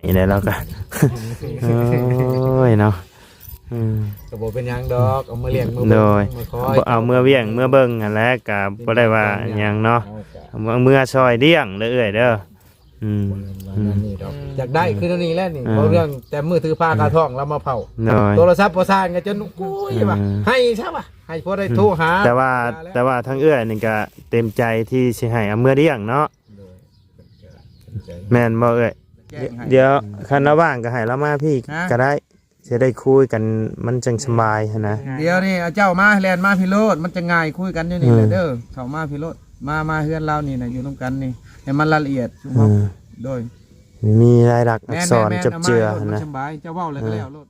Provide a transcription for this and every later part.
ນີ້ແຫຼະ ລາວກໍ ໂອ້ຍເນາະ ອືມ ກໍບໍ່ເປັນຫຍັງດອກ ເອົາມາລ້ຽງມາເບິ່ງ ໂດຍ ມາຄອຍ ເອົາເມືອວຽງເມືອເບິ່ງຫັ້ນແຫຼະ ກໍບໍ່ໄດ້ວ່າຫຍັງເນາະ ເອົາເມືອຊ່ອຍລ້ຽງເດີ້ເອື້ອຍເດີ້ ອືມ ອືມ ຢາກໄດ້ຄືແນວນີ້ແຫຼະນີ້ ອ່າ ເວົ້າເລື່ອງແຕ່ມືຖືພາຄາທ້ອງລາວມາເຝົ້າ ໂດຍ ໂທລະສັບປະສານກັນຈົນ ໂອ້ຍ ວ່າ ອ່າ ໃຫ້ຊະວ່າ ໃຫ້ພໍໄດ້ໂທຫາ ແຕ່ວ່າ ແຕ່ວ່າທາງເອື້ອຍນີ້ກໍເຕັມໃຈທີ່ຊິໃຫ້ເອົາເມືອລ້ຽງເນາະ ໂດຍ ແມ່ນບໍ່ເອື້ອຍ? ດຽວຄັນລາວວ່າງກໍໃຫ້ລາວມາພີ້ກໍໄດ້ ຊິໄດ້ຄຸຍກັນ ມັນຈັ່ງສະບາຍຫັ້ນນະ ດຽວນີ້ເຈົ້າມາ ແລ່ນມາພີ້ໂລດ ມັນຈະງ່າຍ ຄຸຍກັນຢູ່ນີ້ແຫຼະເດີ້ ເຂົ້າມາພີ້ໂລດ ມາ ມາເຮືອນລາວນີ້ນະ ຢູ່ນຳກັນນີ້ ໃຫ້ມັນລາຍລະອຽດຊຸມເຮົາ ໂດຍ ມີລາຍລັກອັກສອນ ແມ່ນໆໆ ຈົບເຈືອ ເອົາມາໃຫ້ໂລດ ຫັ້ນນະ ມັນສະບາຍ ເຈົ້າເວົ້າແລ້ວກໍແລ້ວໂລດ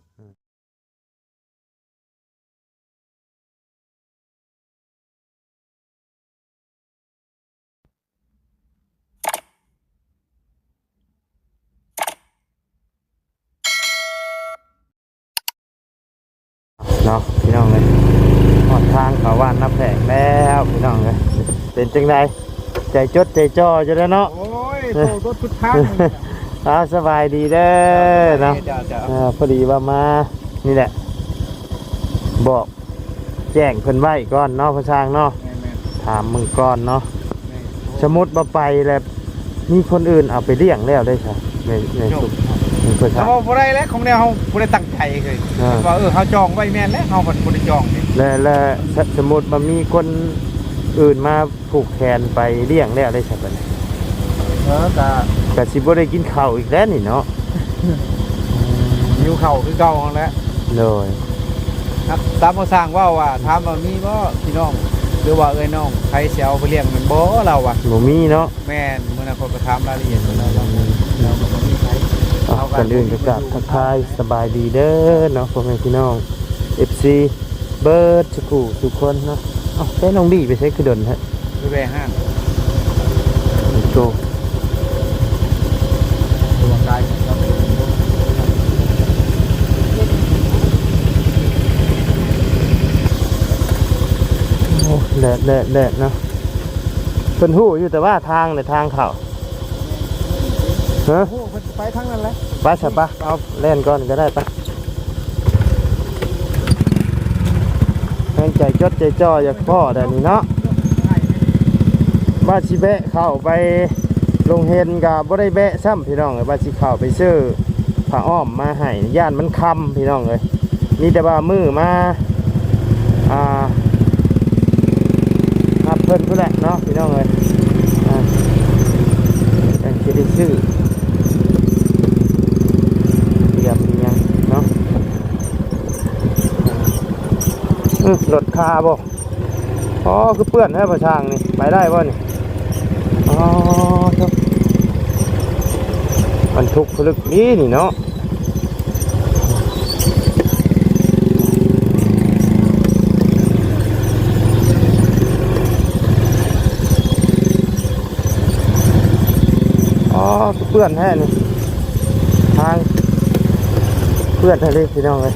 ເນາະ ພີ່ນ້ອງເອີຍ ຮອດທາງເຂົ້າບ້ານນາແພງແລ້ວ ພີ່ນ້ອງເອີຍ ເປັນຈັ່ງໃດ? ໃຈຈົດໃຈຈ່ອຢູ່ແລ້ວເນາະ ໂອ້ຍ ໂຕລົດສຸດທາງ ເອົາ ສະບາຍດີເດີ້ເນາະ ເຈົ້າ ເຈົ້າ ເອີ ພໍດີວ່າມາ ນີ້ແຫຼະ ບອກແຈ້ງເພິ່ນໄວ້ກ່ອນເນາະ ພໍ່ຊ່າງເນາະ ແມ່ນໆ ຖາມເບິ່ງກ່ອນເນາະ ແມ່ນ ສົມມຸດວ່າໄປແລ້ວ ມີຄົນອື່ນເອົາໄປລ້ຽງແລ້ວເດ້ຊະ ແມ່ນ ແມ່ນ ເພິ່ນ ເຮົາບໍ່ໄດ້ແຫຼະ ຂອງແນວເຮົາບໍ່ໄດ້ຕັ້ງໃຈເລີຍ ອ່າ ວ່າ ເອີ ເຮົາຈອງໄວ້ແມ່ນແຫຼະ ເຮົາບໍ່ໄດ້ຈອງເດ້ ແລະ ແລະ ສົມມຸດວ່າມີຄົນອື່ນມາ ຜູກແຂນໄປລ້ຽງແລ້ວໄດ້ຊະບັດນີ້ ເອີ ກະ ກະຊິບໍ່ໄດ້ກິນເຂົ້າອີກແລ້ວນີ້ເນາະ ຫິວເຂົ້າຄືເກົ່າຫັ້ນແຫຼະ ໂດຍ ຕາມພໍ່ຊ່າງເວົ້າວ່າ ຖາມວ່າມີບໍ່ພີ່ນ້ອງ ຫຼືວ່າເອື້ອຍນ້ອງໃຜຊິເອົາໄປລ້ຽງແມ່ນບໍ່ ລາວວ່າ ບໍ່ມີເນາະ ແມ່ນ ມື້ນັ້ນຂ້ອຍກໍຖາມລາຍລະອຽດເພິ່ນແລ້ວ ລາວ ລາວກໍບໍ່ມີໃຜ ເອົ້າ ລາວກໍ ກ່ອນອື່ນກໍກາບທັກທາຍສະບາຍດີເດີ້ເນາະ ພໍ່ແມ່ພີ່ນ້ອງ ເອັຟຊີ ເບິດ ສູ່ຜູ້ສູ່ຄົນເນາະ ເອົ້າ ແຕ່ນ້ອງບີໄປໃສຄືດົນແທ້ ໄປແວ່ຮ້ານ ໂອ້ໂຫ ໂອ້ ແດດ ແດດ ແດດເນາະ ເພິ່ນຮູ້ຢູ່ແຕ່ວ່າທາງ ແລະ ທາງເຂົ້າ ຮະ ຮູ້ ເພິ່ນໄປທາງນັ້ນແຫຼະ ໄປຊະ ໄປ ເອົາ ແລ່ນກ່ອນກໍໄດ້ ໄປ ແຮງໃຈຈົດໃຈຈ່ອຢາກພໍ້ແດ່ນີ້ເນາະ ວ່າຊິແວະເຂົ້າໄປໂຮງຮຽນກໍບໍ່ໄດ້ແວະຊ້ຳ ພີ່ນ້ອງເອີຍ ວ່າຊິເຂົ້າໄປຊື້ຜ້າອ້ອມມາໃຫ້ ຢ້ານມັນຄ່ຳ ພີ່ນ້ອງເອີຍ ມີແຕ່ວ່າມື້ມາ ອ່າ ຮັບເພິ່ນພຸ້ນແຫຼະເນາະ ພີ່ນ້ອງເອີຍ ອ່າ ຈັ່ງຊິໄດ້ຊື້ ຕຽມອີ່ຫຍັງເນາະ ອື ລົດຄາບໍ່? ອໍ ຄືເປື້ອນແທ້ພໍ່ຊ່າງນີ້ ໄປໄດ້ບໍ່ນີ້? ອໍ ໂທ້ ບັນທຸກຜະລຶກດີນີ້ເນາະ ອໍ ຄືເປື້ອນແທ້ນີ້ ທາງເປື້ອນແທ້ເລີຍ ພີ່ນ້ອງເອີຍ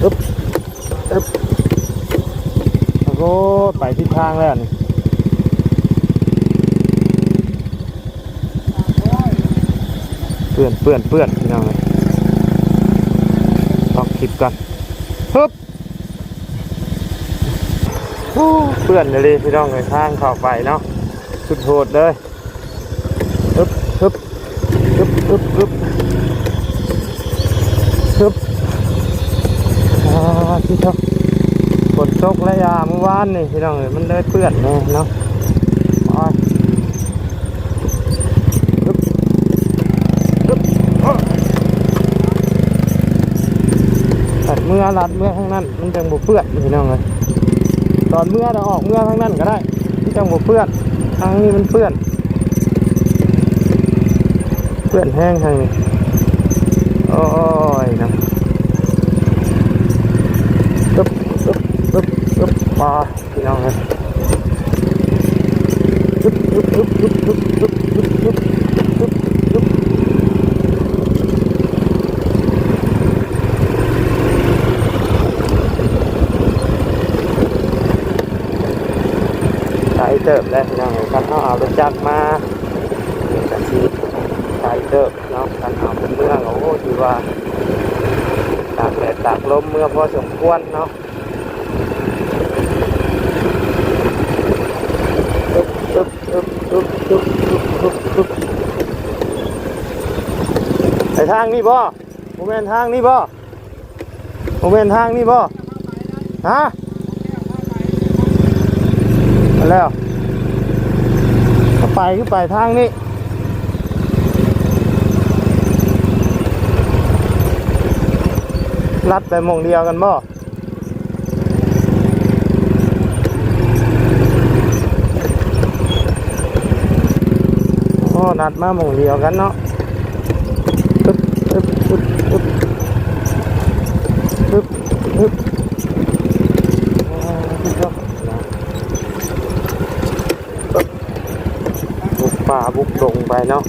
ອຶບ ອຶບ ໂອ້ໂຫ ໄປຜິດທາງແລ້ວນີ້ ເປື້ອນ ເປື້ອນ ເປື້ອນ ພີ່ນ້ອງເອີຍ ອອກຄລິບກ່ອນ ຮຶບ ໂອ້ ເປື້ອນອີ່ຫຼີ ພີ່ນ້ອງເອີຍ ທາງເຂົ້າໄປເນາະ ສຸດໂຫດເລີຍ ອຶບ ອຶບ ອຶບ ອຶບ ອຶບ ອຶບ ອາ ທີ່ເຈົ້າ ຝົນຕົກແລ້ວ ຍາ ມື້ວານນີ້ ພີ່ນ້ອງເອີຍ ມັນເລີຍເປື້ອນແດ່ເນາະ ໂອ້ຍ ອຶບ ອຶບ ເອີ ລັດເມືອ ລັດເມືອທາງນັ້ນ ມັນຈັ່ງບໍ່ເປື້ອນ ພີ່ນ້ອງເອີຍ ຕອນເມືອນະ ອອກເມືອທາງນັ້ນກໍໄດ້ ມັນຈັ່ງບໍ່ເປື້ອນ ທາງນີ້ມັນເປື້ອນ ເປື້ອນແຮງທາງນີ້ ໂອ້ຍເນາະ ອຶບ ອຶບ ອຶບ ອຶບ ປາ ພີ່ນ້ອງເອີຍ ອຶບ ອຶບ ອຶບ ອຶບ ອຶບ ອຶບ ອຶບ ອຶບ ອຶບ ອຶບ ໄກເຕີບແລ້ວ ພີ່ນ້ອງເອີຍ ຄັນເຮົາເອົາລົດຈັກມາ ກໍຊິໄກເຕີບເນາະ ຄັນເຮົາເມືອ ວ່າຕາກແດດຕາກລົມເມື່ອພໍສົມຄວນເນາະ. ໄປທາງນີ້ບໍ່? ບໍ່ແມ່ນທາງນີ້ບໍ່? ບໍ່ແມ່ນທາງນີ້ບໍ່? ຮະ? ແລ້ວ ໄປຄືໄປທາງນີ້ ລັດໄປໝ່ອງດຽວກັນບໍ່? ໂອ້ ນັດມາໝ່ອງດຽວກັນເນາະ. ອຶບ ອຶບ ອຶບ ອຶບ ອຶບ ອຶບ ບຸກປ່າບຸກດົງໄປເນາະ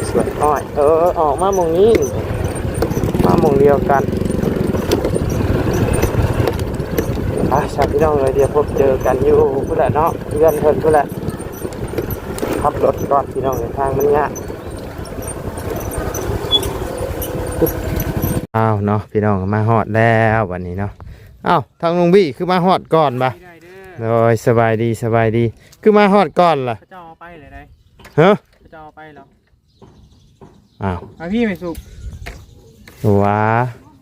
ສວນອ້ອຍ. ເອີ ອອກມາໝ່ອງນີ້ ມາໝ່ອງດຽວກັນ. ໄປຊະພີ່ນ້ອງເອີຍ ດຽວພົບເຈີກັນຢູ່ພຸ້ນແຫຼະເນາະ ເຮືອນເພິ່ນພຸ້ນແຫຼະ. ຂັບລົດກ່ອນພີ່ນ້ອງເອີຍ ທາງມັນຍາກ. ອ້າວເນາະ ພີ່ນ້ອງ ມາຮອດແລ້ວບັດນີ້ເນາະ. ອ້າວ ທາງລຸງບີ້ຄືມາຮອດກ່ອນບະ? ໄດ້ເດີ ໂດຍ ສະບາຍດີ ສະບາຍດີ. ຄືມາຮອດກ່ອນລະ? ເຂົາເຈົ້າເອົາໄປແລ້ວໃດ໋. ຮະ? ເຂົາເຈົ້າເອົາໄປແລ້ວ. ອ້າວ ມາພີ້ແມ່ສຸກ ຫວາ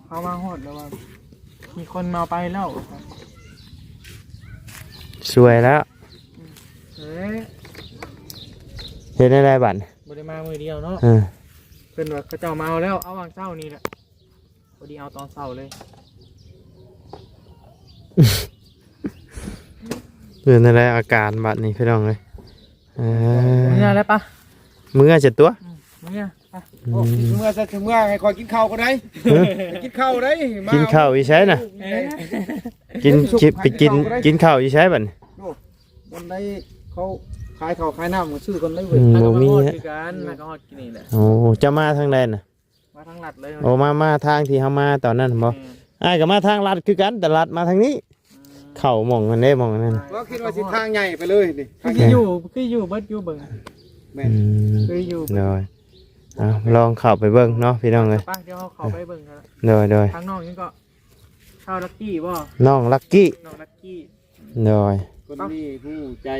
ເຂົາມາຮອດແລ້ວວ່າ ມີຄົນມາເອົາໄປແລ້ວ. ສວຍແລ້ວ. ເອີ ເຮັດແນວໃດບັດ? ບໍ່ໄດ້ມາມື້ດຽວເນາະ. ເອີ ເພິ່ນວ່າເຂົາເຈົ້າມາເອົາແລ້ວ ເອົາຫວ່າງເຊົ້ານີ້ແຫຼະ. ພໍດີເອົາຕອນເຊົ້າເລີຍ. ເປັນຈັ່ງໃດອາການບັດນີ້ພີ່ນ້ອງເອີຍ? ເອີ ເມືອແລ້ວປະ ເມືອຈະຕົວະ. ອືມ ເມືອປະ. ອືມ ໂອ້ ຊິເມືອໃສ ຊິເມືອໃຫ້ຂ້ອຍກິນເຂົ້າກ່ອນໄດ໋. ຮະ? ກິນເຂົ້າໄດ໋ ມາ ກິນເຂົ້າຢູ່ໃສນະ? ເອີ ກິນ ກິນ ໄປກິນ ກິນເຂົ້າຢູ່ໃສບັດນີ້? ໂອ້ ບ່ອນໃດເຂົາຂາຍເຂົ້າຂາຍນ້ຳ ຊື້ກ່ອນໄດ໋ເວີຍ. ອືມ ບໍ່ມີ ຄືກັນ ຫາກໍຮອດກິນນີ້ແຫຼະ. ໂອ້ ເຈົ້າມາທາງໃດນະ? ມາທາງລັດເລີຍ. ໂອ້ ມາ ມາທາງທີ່ເຮົາມາຕອນນັ້ນບໍ່? ແມ່ນ. ອ້າຍກໍມາທາງລັດຄືກັນ ແຕ່ລັດມາທາງນີ້. ອືມ ເຂົ້າໝ່ອງນັ້ນເດ້ ໝ່ອງນັ້ນ. ບໍ່ຄິດວ່າຊິທາງໃຫຍ່ໄປເລີຍນີ້. ຄືຊິຢູ່ ຄືຢູ່ເບິດຢູ່ເບິ່ງ. ແມ່ນ. ອືມ ຄືຢູ່ເບິດ. ໂດຍ ເອົາ ລອງເຂົ້າໄປເບິ່ງເນາະ ພີ່ນ້ອງເອີຍ. ໄປ ດຽວເຮົາເຂົ້າໄປເບິ່ງກັນ. ໂດຍ ໂດຍ. ທາງນ້ອງຫຍັງເກາະ? ຊາວລັກກີ້ບໍ່? ນ້ອງລັກກີ້. ນ້ອງລັກ ກີ້. ໂດຍ. ຄົນນີ້ຮູ້ໃຈ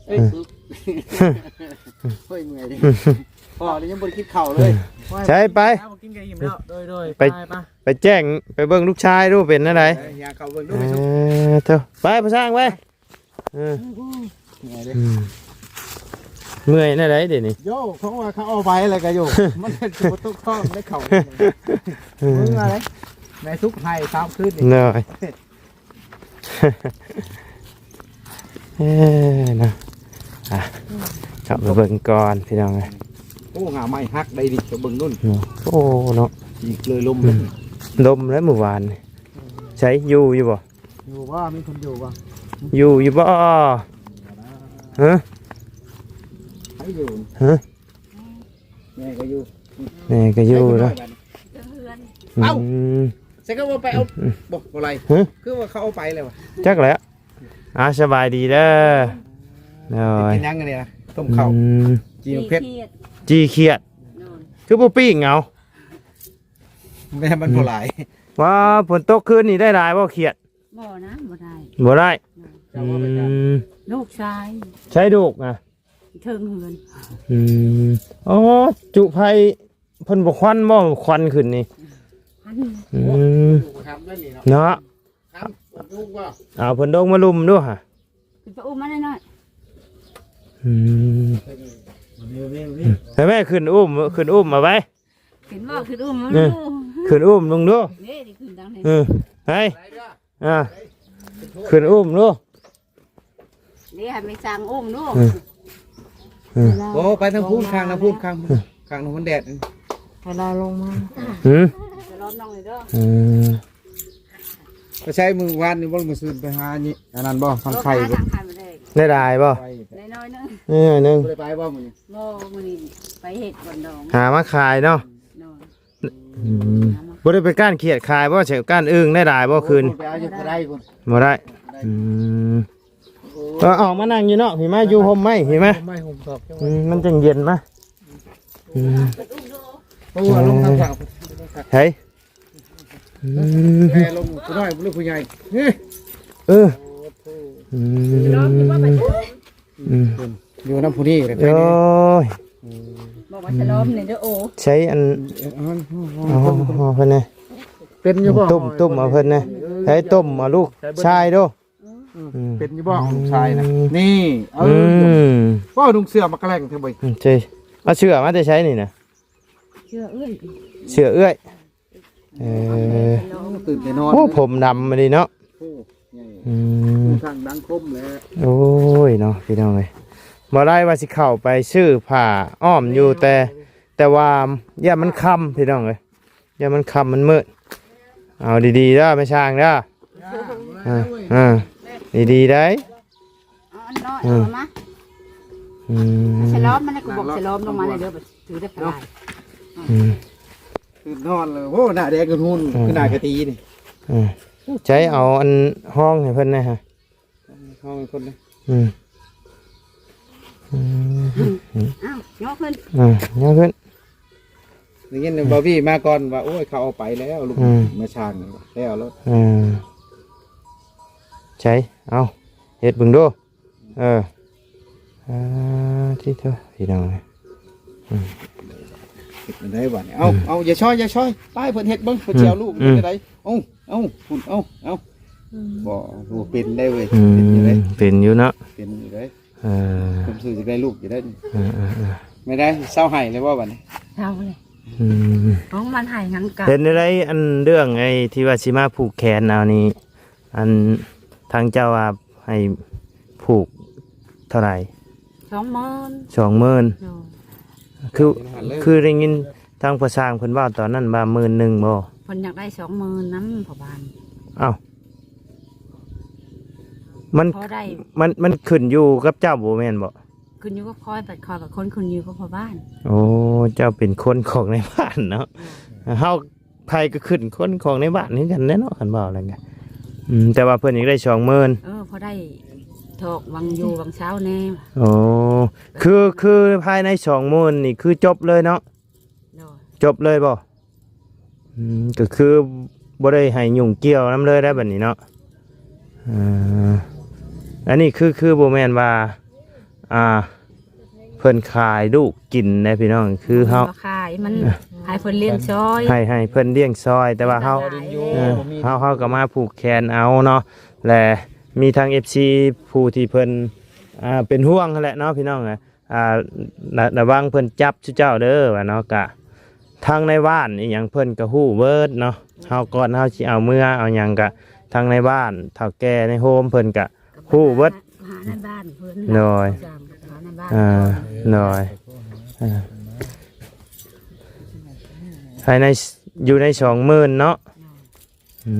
ເອີ ສຸກ. ໂອ້ຍ ເມື່ອຍເດ້. ພໍແລ້ວ ຍັງບໍ່ໄດ້ກິນເຂົ້າເລີຍ. ໃຊ່ ໄປ ກິນກໍອີ່ມແລ້ວ. ໂດຍ ໂດຍ. ໄປ ໄປ ໄປແຈ້ງ ໄປເບິ່ງລູກຊາຍດູ ເປັນແນວໃດ. ເອີ ຍ່າງເຂົ້າເບິ່ງດູ. ເອີ ເອີ ເຖິ ໄປ ພໍ່ຊ່າງໄປ. ເອີ ເມື່ອຍເດ້. ອືມ ເມື່ອຍແນວໃດເດນີ້? ໂຢ ເຂົາວ່າເຂົາເອົາໄປແລ້ວກໍໂຢ ມັນຊິບໍ່ຕົກທ້ອງໄດ້ເຂົ້າ. ເອີ ເມື່ອຍເດ້ ແມ່ສຸກໄຫ້ສາມຄືນນີ້. ໂດຍ. ເອີ ເນາະ ອ່ະ ເຂົ້າໄປເບິ່ງກ່ອນພີ່ນ້ອງເອີຍ. ໂອ້ ງ່າໄມ້ຫັກໄດ໋ນີ້ ໄປເບິ່ງໂນ່ນ. ໂອ້ ເນາະ ອີກເລີຍ ລົມ. ອືມ ລົມແລ້ວມື້ວານນີ້. ໃສ ຢູ່ ຢູ່ບໍ່? ຢູ່ບໍ່? ມີຄົນຢູ່ບໍ່? ຢູ່ ຢູ່ບໍ່? ຮະ? ໃຜຢູ່? ຮະ? ແມ່ກໍຢູ່ ແມ່ກໍຢູ່ເນາະ. ເອົ້າ ອືມ ໃສ່ກໍບໍ່ໄປເອົາ. ອືມ ບໍ່ ບໍ່ໄລ່. ຮະ? ຄືວ່າເຂົາເອົາໄປແລ້ວວະ. ຈັກແຫຼະ. ອ່າ ສະບາຍດີເດີ. ໂດຍ. ກິນຫຍັງອັນນີ້ນະ? ຕົ້ມເຂົ້າ. ອືມ ຈີ່ເຜັດ ຈີ່ຂຽດ. ໂດຍ. ຄືບໍ່ປີ້ງເອົາ? ແມ່ນ ມັນບໍ່ຫຼາຍ. ອືມ ວ່າ ຝົນຕົກຄືນນີ້ໄດ້ຫຼາຍບໍ່ຂຽດ? ບໍ່ນະ ບໍ່ໄດ້ ບໍ່ໄດ້. ໂດຍ. ອືມ ລູກຊາຍ ໃຊ້ລູກນະ ເທິງເຮືອນ. ອືມ ອໍ ຈຸໄຟເພິ່ນບໍ່ຄວັນບໍ່? ຄວັນຂຶ້ນນີ້. ອືມ ເນາະ ເອົາເພິ່ນລົງມາລຸ່ມດູຫະ. ຂຶ້ນໄປອຸ້ມມາໜ້ອຍໆ. ອືມ ໃຫ້ແມ່ຂຶ້ນອຸ້ມ ຂຶ້ນອຸ້ມເອົາໄວ້. ຂຶ້ນບໍ່? ຂຶ້ນອຸ້ມມາດູ. ຂຶ້ນອຸ້ມລົງດູ. ເດ້ ຂຶ້ນທາງນີ້. ເອີ ໄປ ອ່າ ຂຶ້ນອຸ້ມລູກ. ນີ້ໃຫ້ແມ່ຊ່າງອຸ້ມລູກ. ເອີ ເອີ ໂອ້ ໄປທາງພຸ້ນ ຂ້າງທາງພຸ້ນ ຂ້າງ ຂ້າງທາງພຸ້ນແດດ. ໃຫ້ລາວລົງມາ. ຫື ຈະລອບນ້ອງເດີ. ເອີ ໄປໃຊ້ມື້ວານນີ້ບໍ່? ມື້ຊືນໄປຫານີ້ ອັນນັ້ນບໍ່? ທາງໄຂ່ບໍ່? ໄດ້ຫຼາຍບໍ່? ໄດ້ໜ້ອຍໜຶ່ງ ໄດ້ໜ້ອຍໜຶ່ງ. ບໍ່ໄດ້ໄປບໍ່ມື້ນີ້? ບໍ່ ມື້ນີ້ໄປເຮັດບ່ອນດອງ ຫາມາຂາຍເນາະ. ໂດຍ. ອືມ ບໍ່ໄດ້ໄປກ້ານຂຽດຂາຍບໍ່? ໃສ່ກ້ານອຶ່ງໄດ້ຫຼາຍບໍ່ຄືນ? ໂອ້ຍ ໄປເອົາຢູ່ບໍ່ໄດ້ພຸ້ນ ບໍ່ໄດ້. ອືມ ເອີ ອອກມານັ່ງຢູ່ນອກພີ້ ມາຢູ່ຮົ່ມໄມ້ພີ້ມາ. ຮົ່ມໄມ້ຮົ່ມດອກ. ອືມ ມັນຈັ່ງເຢັນມາ. ອືມ ພາະວ່າລົງທາງຂວາ ໃສ ອືມ ແຕ່ລົງຜູ້ນ້ອຍຫຼືຜູ້ໃຫຍ່ ເອີ ອືມ ອືມ ຢູ່ນຳຜູ້ນີ້ແຫຼະ ໂອ້ຍ ອືມ ບອກວ່າສະຫຼອມນີ້ເດີໂອ ໃຊ້ອັນ ເອີ ເອົາ ເອົາ ເອົາເພິ່ນແດ່ ເປັນຢູ່ບໍ່ ຕຸ້ມ ຕຸ້ມເອົາເພິ່ນແດ່ ໃຊ້ຕຸ້ມເອົາລູກຊາຍດູ ອືມ ອືມ ເປັນຢູ່ບໍ່ ອືມ ລູກຊາຍນະ ນີ້ ເອີ ອືມ ເວົ້ານຸ່ງເສື້ອມາກະແລ້ງແທ້ເວີຍ ອືມ ເຈົ້ ເອົາເສື້ອມາແຕ່ໃສນີ້ນະ ເສື້ອເອື້ອຍ ເສື້ອເອື້ອຍ ເອີ ຕື່ນແຕ່ນອນ ໂອ້ ຜົມດຳມາດີເນາະ ໂອ້ ໃຫຍ່ ອືມ ທາງດັງຄົມແຫຼະ ໂອ້ຍເນາະ ພີ່ນ້ອງເອີຍ ບໍ່ໄດ້ວ່າຊິເຂົ້າໄປຊື້ຜ້າອ້ອມຢູ່ ແຕ່ ແຕ່ວ່າຢ້ານມັນຄ່ຳ ພີ່ນ້ອງເອີຍ ຢ້ານມັນຄ່ຳມັນມືດ ເອົາດີໆເດີແມ່ຊ່າງເດີ ເອີ ເອີ ດີໆໄດ໋ ເອົາອັນນ້ອຍ ເອົາມາ ອືມ ສະຫຼອມມັນ ໃຫ້ກູບອກສະຫຼອມລົງມາແດ່ເດີ ຖືໄດ້ປານໃດ ອືມ ຕື່ນນອນເລີຍ ໂອ້ ໜ້າແດງກະຮຸ່ນ ອືມ ຄືໜ້າກະຕີນີ້ ອືມ ໃຊ້ເອົາອັນຮອງໃຫ້ເພິ່ນແດ່ຮະ ຮອງໃຫ້ເພິ່ນເດີ ອືມ ອືມ ອ້າວ ຍໍຂຶ້ນ ອ່າ ຍໍຂຶ້ນ ໄດ້ຍິນ ອືມ ບາວບີມາກ່ອນວ່າ ໂອ້ຍ ເຂົາເອົາໄປແລ້ວ ລູກ ອືມ ມາຊ່າງແລ້ວ ແລ້ວ ອືມ ໃສ ເອົາ ເຮັດເບິ່ງດູ ເອີ ອ່າ ຕິໂທ ພີ່ນ້ອງເອີຍ ອືມ ເຮັດຈັ່ງໃດບາດນີ້ ເອົາ ອືມ ເອົາ ຢ່າຊ່ອຍ ຢ່າຊ່ອຍ ໄປ ເພິ່ນເຮັດເບິ່ງ ເພິ່ນ ອືມ ຊິເອົາລູກ ອືມ ເຮັດຈັ່ງໃດ ເອົາ ເອົາ ພຸ້ນ ເອົາ ເອົາ ອືມ ບໍ່ ບໍ່ເປັນໄດ້ເວີຍ ອືມ ເປັນຢູ່ເດ້ ເປັນຢູ່ເນາະ ເປັນຢູ່ເດ້ ເອີ ຄວາມຊື່ຢາກໄດ້ລູກຢູ່ໄດ້ ເອີໆໆ ແມ່ນໄດ ເຊົາໄຫ້ແລ້ວບໍ່ບາດນີ້ ເຊົາແລ້ວ ອືມ ຂອງມັນໄຫ້ຫຍັງກະ ເປັນຈັ່ງໃດ ອັນເລື່ອງໄອ້ທີ່ວ່າຊິມາຜູກແຂນເອົານີ້ ອັນທາງເຈົ້າວ່າໃຫ້ຜູກເທົ່າໃດ? ສອງໝື່ນ ສອງໝື່ນ ໂດຍ ຄື ຄືໄດ້ຍິນທາງພໍ່ຊ່າງເພິ່ນເວົ້າຕອນນັ້ນວ່າໝື່ນໜຶ່ງບໍ່? ເພິ່ນຢາກໄດ້ສອງໝື່ນນຳພໍ່ບ້ານ ເອົ້າ ມັນ ພໍໄດ້ ມັນ ມັນຂຶ້ນຢູ່ກັບເຈົ້າບໍ່ແມ່ນບໍ່? ຂຶ້ນຢູ່ກັບຂ້ອຍ ບັດຂ້ອຍເປັນຄົນຂຶ້ນຢູ່ກັບພໍ່ບ້ານ ໂອ້ ເຈົ້າເປັນຄົນຂອງໃນບ້ານເນາະ ໂດຍ ເຮົາ ໃຜກໍຂຶ້ນຄົນຂອງໃນບ້ານຄືກັນແຫຼະເນາະ ຄັນເວົ້າແລ້ວກະ ອືມ ແຕ່ວ່າເພິ່ນຢາກໄດ້ສອງໝື່ນ ເອີ ພໍໄດ້ຖອກຫວັງຢູ່ຫວັງເຊົາແດ່ ໂອ້ ຄື ຄືພາຍໃນສອງໝື່ນນີ້ຄືຈົບເລີຍເນາະ ໂດຍ ຈົບເລີຍບໍ່? ອືມ ກໍຄືບໍ່ໄດ້ໃຫ້ຫຍຸ້ງກ່ຽວນຳເລີຍໄດ໋ບັດນີ້ເນາະ ເອີ ອັນນີ້ຄື ຄືບໍ່ແມ່ນວ່າ ອ່າ ເພິ່ນຂາຍລູກກິນນະພີ່ນ້ອງ ຄືເຮົາ ບໍ່ຂາຍ ມັນໃຫ້ເພິ່ນລ້ຽງຊ່ອຍ ໃຫ້ ໃຫ້ເພິ່ນລ້ຽງຊ່ອຍ ແຕ່ວ່າເຮົາ ເອີ ເຮົາ ເຮົາກໍມາຜູກແຂນເອົາເນາະ ແລະ ມີທາງເອັຟຊີຜູ້ທີ່ເພິ່ນ ອ່າ ເປັນຫ່ວງຫັ້ນແຫຼະເນາະພີ່ນ້ອງ ອ່າ ລະ ລະວັງເພິ່ນຈັບຊຸເຈົ້າເດີວ່າເນາະ ກະທາງໃນບ້ານອີ່ຫຍັງເພິ່ນກະຮູ້ເບິດເນາະ ເຮົາກ່ອນເຮົາຊິເອົາເມືອເອົາຫຍັງກະ ທາງໃນບ້ານເຖົ້າແກ່ໃນໂຮມເພິ່ນກະ ຮູ້ເບິດ ຫາໃນບ້ານເພິ່ນ ໂດຍ ຫາໃນບ້ານ ອ່າ ໂດຍ ອ່າ ພາຍໃນ ຢູ່ໃນສອງໝື່ນເນາະ ໂດຍ ອື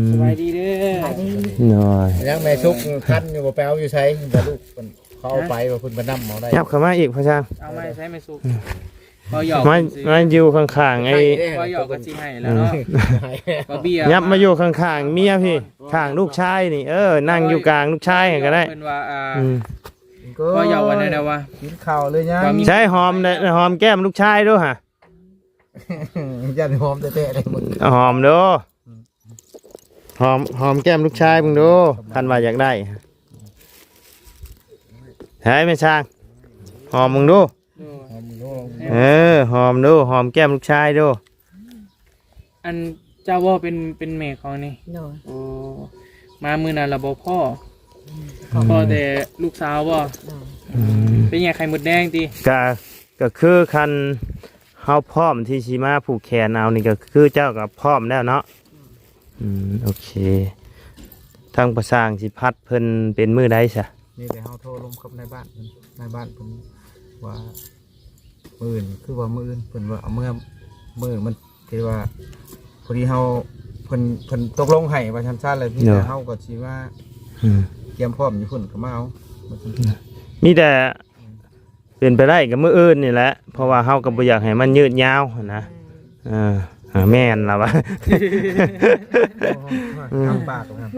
ມ ສະບາຍດີເດີ ສະບາຍດີ ໂດຍ ຍັງແມ່ສຸກທັນຢູ່ບໍ່ ໄປເອົາຢູ່ໃສ ແຕ່ລູກເພິ່ນ ເຂົາເອົາໄປວ່າເພິ່ນໄປນຳເອົາໄດ້ ຍັບເຂົ້າມາອີກພໍ່ຊ່າງ ເອົາມາໃຊ້ແມ່ສຸກ ອືມ ພໍຢອກ ມາ ມາຢູ່ຂ້າງໆ ໄອ້ ພໍຢອກກໍຊິໃຫ້ແລ້ວເນາະ ອືມ ບໍ່ເບຍ ຍັບມາຢູ່ຂ້າງໆເມຍພີ້ ຂ້າງລູກຊາຍນີ້ ເອີ ນັ່ງຢູ່ກາງລູກຊາຍຫັ້ນກໍໄດ້ ເພິ່ນວ່າ ອ່າ ອືມ ພໍຢອກວ່າແນວໃດວະ ກິນເຂົ້າຫຼືຍັງ ໃຊ້ຫອມແດ່ ຫອມແກ້ມລູກຊາຍດູຫະ ຢ້ານຫອມແທ້ໆເດ້ ຫອມດູ ຫອມ ຫອມແກ້ມລູກຊາຍເບິ່ງດູ ຄັນວ່າຢາກໄດ້ ໃຫ້ແມ່ຊ່າງ ຫອມເບິ່ງດູ ໂດຍ ເອີ ຫອມດູ ຫອມແກ້ມລູກຊາຍດູ ອັນເຈົ້າບໍ່ເປັນ ເປັນແມ່ຂອງນີ້ ໂດຍ ໂອ້ ມາມື້ນັ້ນລະບໍ່ພໍ້ ພໍ້ແຕ່ລູກສາວບໍ່ ໂດຍ ອືມ ເປັນຫຍັງໄຂ່ມົດແດງຕິ ກະ ກະຄືຄັນ ເຮົາພ້ອມທີ່ຊິມາຜູກແຂນເອົານີ້ ກໍຄືເຈົ້າກໍພ້ອມແລ້ວເນາະ ອືມ ໂອເຄ ທາງພໍ່ຊ່າງຊິພັດເພິ່ນເປັນມື້ໃດຊະ ມີແຕ່ເຮົາໂທລົມກັບນາຍບ້ານເພິ່ນ ນາຍບ້ານເພິ່ນວ່າ ມື້ອື່ນ ຄືວ່າມື້ອື່ນ ເພິ່ນວ່າເອົາເມືອ ມື້ມັນ ທີ່ວ່າ ພໍດີເຮົາ ເພິ່ນ ເພິ່ນຕົກລົງໃຫ້ວ່າຊັ້ນໆ ແລ້ວມີແຕ່ເຮົາກໍຊິມາ ອືມ ກຽມພ້ອມຢູ່ພຸ້ນກໍມາເອົາ ມີແຕ່ ເປັນໄປໄດ້ກໍມື້ອື່ນນີ້ແຫຼະ ເພາະວ່າເຮົາກໍບໍ່ຢາກໃຫ້ມັນຍືດຍາວຫັ້ນນະ ເອີ ເອີ ແມ່ນລະວະ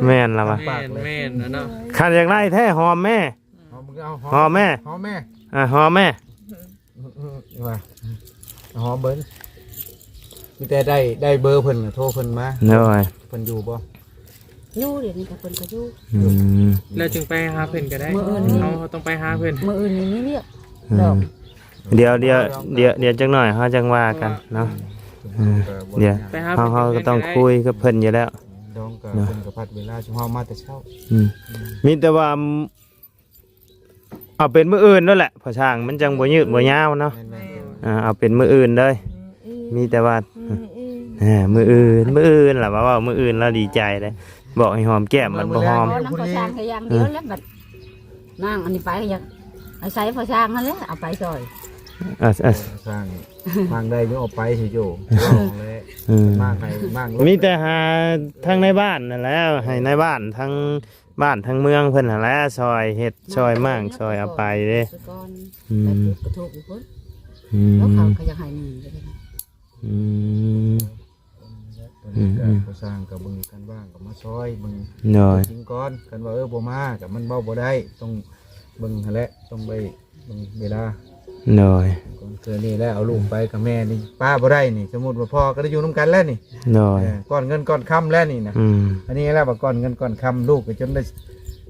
ແມ່ນລະວະ ແມ່ນ ແມ່ນລະເນາະ ຄັນຢາກໄດ້ແທ້ຫອມແມ່ ຫອມ ຫອມແມ່ ຫອມແມ່ ອ່າ ຫອມແມ່ ວ່າ ຫອມເບິ່ງ ມີແຕ່ໄດ້ ໄດ້ເບີເພິ່ນ ໂທເພິ່ນມາ. ໂດຍ. ເພິ່ນຢູ່ບໍ່? ຢູ່ ດຽວນີ້ກໍເພິ່ນກໍຢູ່. ອືມ. ແລ້ວຈຶ່ງໄປຫາເພິ່ນກໍໄດ້. ມື້ອື່ນນີ້ ເຮົາ ເຮົາຕ້ອງໄປຫາເພິ່ນ. ມື້ອື່ນນີ້ມີວຽກ. ອືມ. ດຽວ ດຽວ ດຽວ ດຽວຈັກໜ້ອຍເຮົາຈັ່ງວ່າກັນເນາະ. ເອີ ດຽວ ໄປຫາເພິ່ນ ເຮົາ ເຮົາກໍຕ້ອງຄຸຍກັບເພິ່ນຢູ່ແລ້ວ. ດອງກໍ ເນາະ ເພິ່ນກໍພັດເວລາຊຸມເຮົາມາແຕ່ເຊົ້າ. ອືມ. ມີແຕ່ວ່າ ເອົາເປັນມື້ອື່ນໂລດແຫຼະ ພໍ່ຊ່າງ ມັນຈັ່ງບໍ່ຍືດບໍ່ຍາວເນາະ. ແມ່ນໆ. ອ່າ ເອົາເປັນມື້ອື່ນເລີຍ. ອືມ ມີແຕ່ວ່າ ມື້ອື່ນ ເອີ ມື້ອື່ນ ມື້ອື່ນລະ ວ່າເວົ້າມື້ອື່ນລະດີໃຈເດ້. ບອກໃຫ້ຫອມແກ້ມ ມັນບໍ່ຫອມ. ນຳພໍ່ຊ່າງແຕ່ຢ່າງດຽວແຫຼະ. ບັດນາງອັນນີ້ໄປກໍຢາກອາໄສພໍ່ຊ່າງຫັ້ນແຫຼະ ເອົາໄປຊ່ອຍ. ເອີ ເອີ ຊ່າງ ທາງໃດຍັງເອົາໄປຊິໂຈ ເວົ້າແຫຼະ. ອືມ. ມາໃຫ້ ມາ ມີແຕ່ຫາທາງໃນບ້ານນັ້ນແຫຼະ ໃຫ້ນາຍບ້ານທາງ ບ້ານທາງເມືອງເພິ່ນຫັ້ນແຫຼະ ຊ່ອຍເຮັດຊ່ອຍມ້າງຊ່ອຍເອົາໄປເດ້. ອືມ. ໄປປູກກະທົບຢູ່ພຸ້ນ. ອືມ. ແລ້ວເຂົາກໍຢາກໃຫ້ໜີ. ອືມ. ອືມໆ. ຜູ້ຊ່າງກໍເບິ່ງ ຄັນວ່າງກໍມາຊ່ອຍເບິ່ງ. ໂດຍ. ຈິງກ່ອນ ຄັນວ່າ ເອີ ບໍ່ມາກໍມັນເວົ້າບໍ່ໄດ້ ຕ້ອງເບິ່ງຫັ້ນແຫຼະ ຕ້ອງໄດ້ ເວລາ. ໂດຍ. ເທື່ອນີ້ແຫຼະ ເອົາລູກໄປກັບແມ່ນີ້ປະບໍ່ໄດ້ນີ້ ສົມມຸດວ່າພໍ່ກໍໄດ້ຢູ່ນຳກັນແລ້ວນີ້. ໂດຍ. ເອີ ກ້ອນເງິນກ້ອນຄຳແລ້ວນີ້ນະ. ອືມ. ອັນນີ້ແຫຼະວ່າກ້ອນເງິນກ້ອນຄຳ ລູກກໍຈົນໄດ້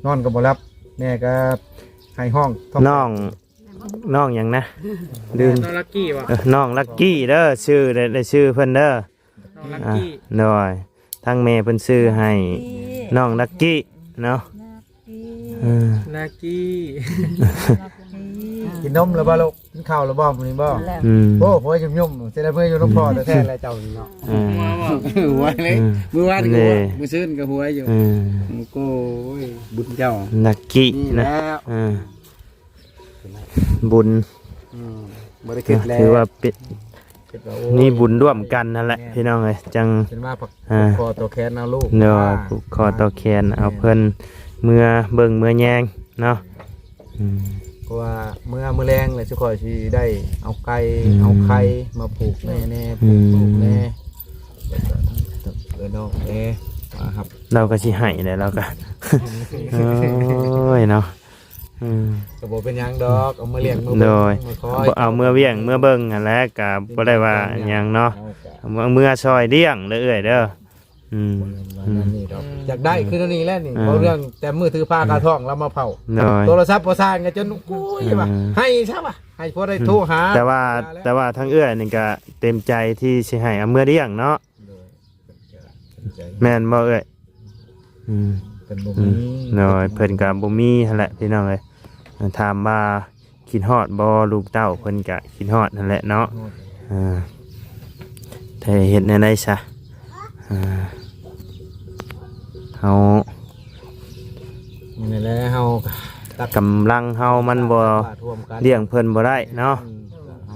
ນອນກໍບໍ່ຫຼັບ ແມ່ກໍໄຫ້ຮ້ອງ. ນ້ອງ ນ້ອງຫຍັງນະ? ລືມ. ນ້ອງລັກກີ້ຫວາ? ເອີ ນ້ອງລັກກີ້ເດີ ຊື່ ໄດ້ ໄດ້ຊື່ເພິ່ນເດີ. ນ້ອງລັກກີ້. ອ່າ ໂດຍ. ທາງແມ່ເພິ່ນຊື່ໃຫ້ ລັກກີ້ ນ້ອງລັກກີ້ເນາະ. ເອີ ລັກກີ້ ກິນນົມແລ້ວບໍ່ລູກ? ກິນເຂົ້າແລ້ວບໍ່ມື້ນີ້ບໍ່? ອືມ. ໂອ້ ຫົວຫຍຸ້ມໆ ຊິໄດ້ເມືອຢູ່ນຳພໍ່ແທ້ໆແຫຼະເຈົ້ານີ້ເນາະ. ເອີ ຫົວເລີຍ. ອືມ. ມື້ວານກໍຫົວ ມື້ຊືນກໍຫົວຢູ່. ເອີ ໂອ້ຍ ບຸນເຈົ້າ ລັກກີ້ນະ. ເອີ ບຸນ. ອືມ. ບໍ່ໄດ້ຄິດແລ້ວ ຖືວ່າເປັນ ຄິດວ່າ ໂອ້ຍ ມີບຸນຮ່ວມກັນຫັ້ນແຫຼະ. ແມ່ນ. ພີ່ນ້ອງເອີຍ ຈັ່ງ ເປັນວ່າ ອ່າ ຜູກຄໍຕໍ່ແຂນເອົາລູກ. ໂດຍ. ຜູກຄໍຕໍ່ແຂນເອົາເພິ່ນ ແມ່ນ ເມືອເບິ່ງເມືອແຍງເນາະ. ອືມ. ເພາະວ່າເມື່ອ ມື້ແລງແລ້ວ ຊຸຂ້ອຍຊິໄດ້ເອົາໄກ່ ອືມ ເອົາໄຂ່ມາຜູກແມ່ແດ່ ອືມ ຜູກລູກແດ່ ແລ້ວກໍເອີ້ນນ້ອງແດ່ມາຮັບ. ລາວກໍຊິໃຫ້ແຫຼະ ລາວກໍ ໂອ້ຍເນາະ. ອືມ. ກໍບໍ່ເປັນຫຍັງດອກ ເອົາມາລ້ຽງມາເບິ່ງ. ໂດຍ. ມາຄອຍ ເອົາເມືອວຽງເມືອເບິ່ງຫັ້ນແຫຼະ ກໍບໍ່ໄດ້ວ່າຫຍັງເນາະ. ເອົາເມືອຊ່ອຍລ້ຽງເດີເອື້ອຍເດີ. ອືມ. ບໍ່ແມ່ນວ່າແນວນີ້ດອກ. ອືມ. ຢາກໄດ້ຄືແນວນີ້ແຫຼະນີ້. ອ່າ ເວົ້າເລື່ອງແຕ່ມືຖືພາຄາທ້ອງລາວມາເຝົ້າ. ໂດຍ. ໂທລະສັບພໍ່ຊ່າງກໍຈົນ ໂອ້ຍ ວ່າ ອ່າ ໃຫ້ຊະວ່າ ໃຫ້ພໍໄດ້ໂທຫາ. ອືມ. ແຕ່ວ່າ ແຕ່ວ່າທາງເອື້ອຍນີ້ກໍເຕັມໃຈທີ່ຊິໃຫ້ເອົາເມືອລ້ຽງເນາະ. ໂດຍ. ເພິ່ນກໍເຕັມໃຈ. ແມ່ນບໍ່ເອື້ອຍ? ອືມ. ເພິ່ນບໍ່ມີ. ອືມ. ໂດຍ. ເພິ່ນກໍບໍ່ມີຫັ້ນແຫຼະ ພີ່ນ້ອງເອີຍ. ຖາມວ່າຄິດຮອດບໍ່ ລູກເຕົ້າເພິ່ນກະຄິດຮອດຫັ້ນແຫຼະເນາະ. ຮອດ. ອ່າ ແຕ່ເຮັດແນວໃດຊະ ອ່າ ເຮົາ ນີ້ແຫຼະ ເຮົາ ກຳລັງເຮົາມັນບໍ່ລ້ຽງເພິ່ນບໍ່ໄດ້ເນາະ.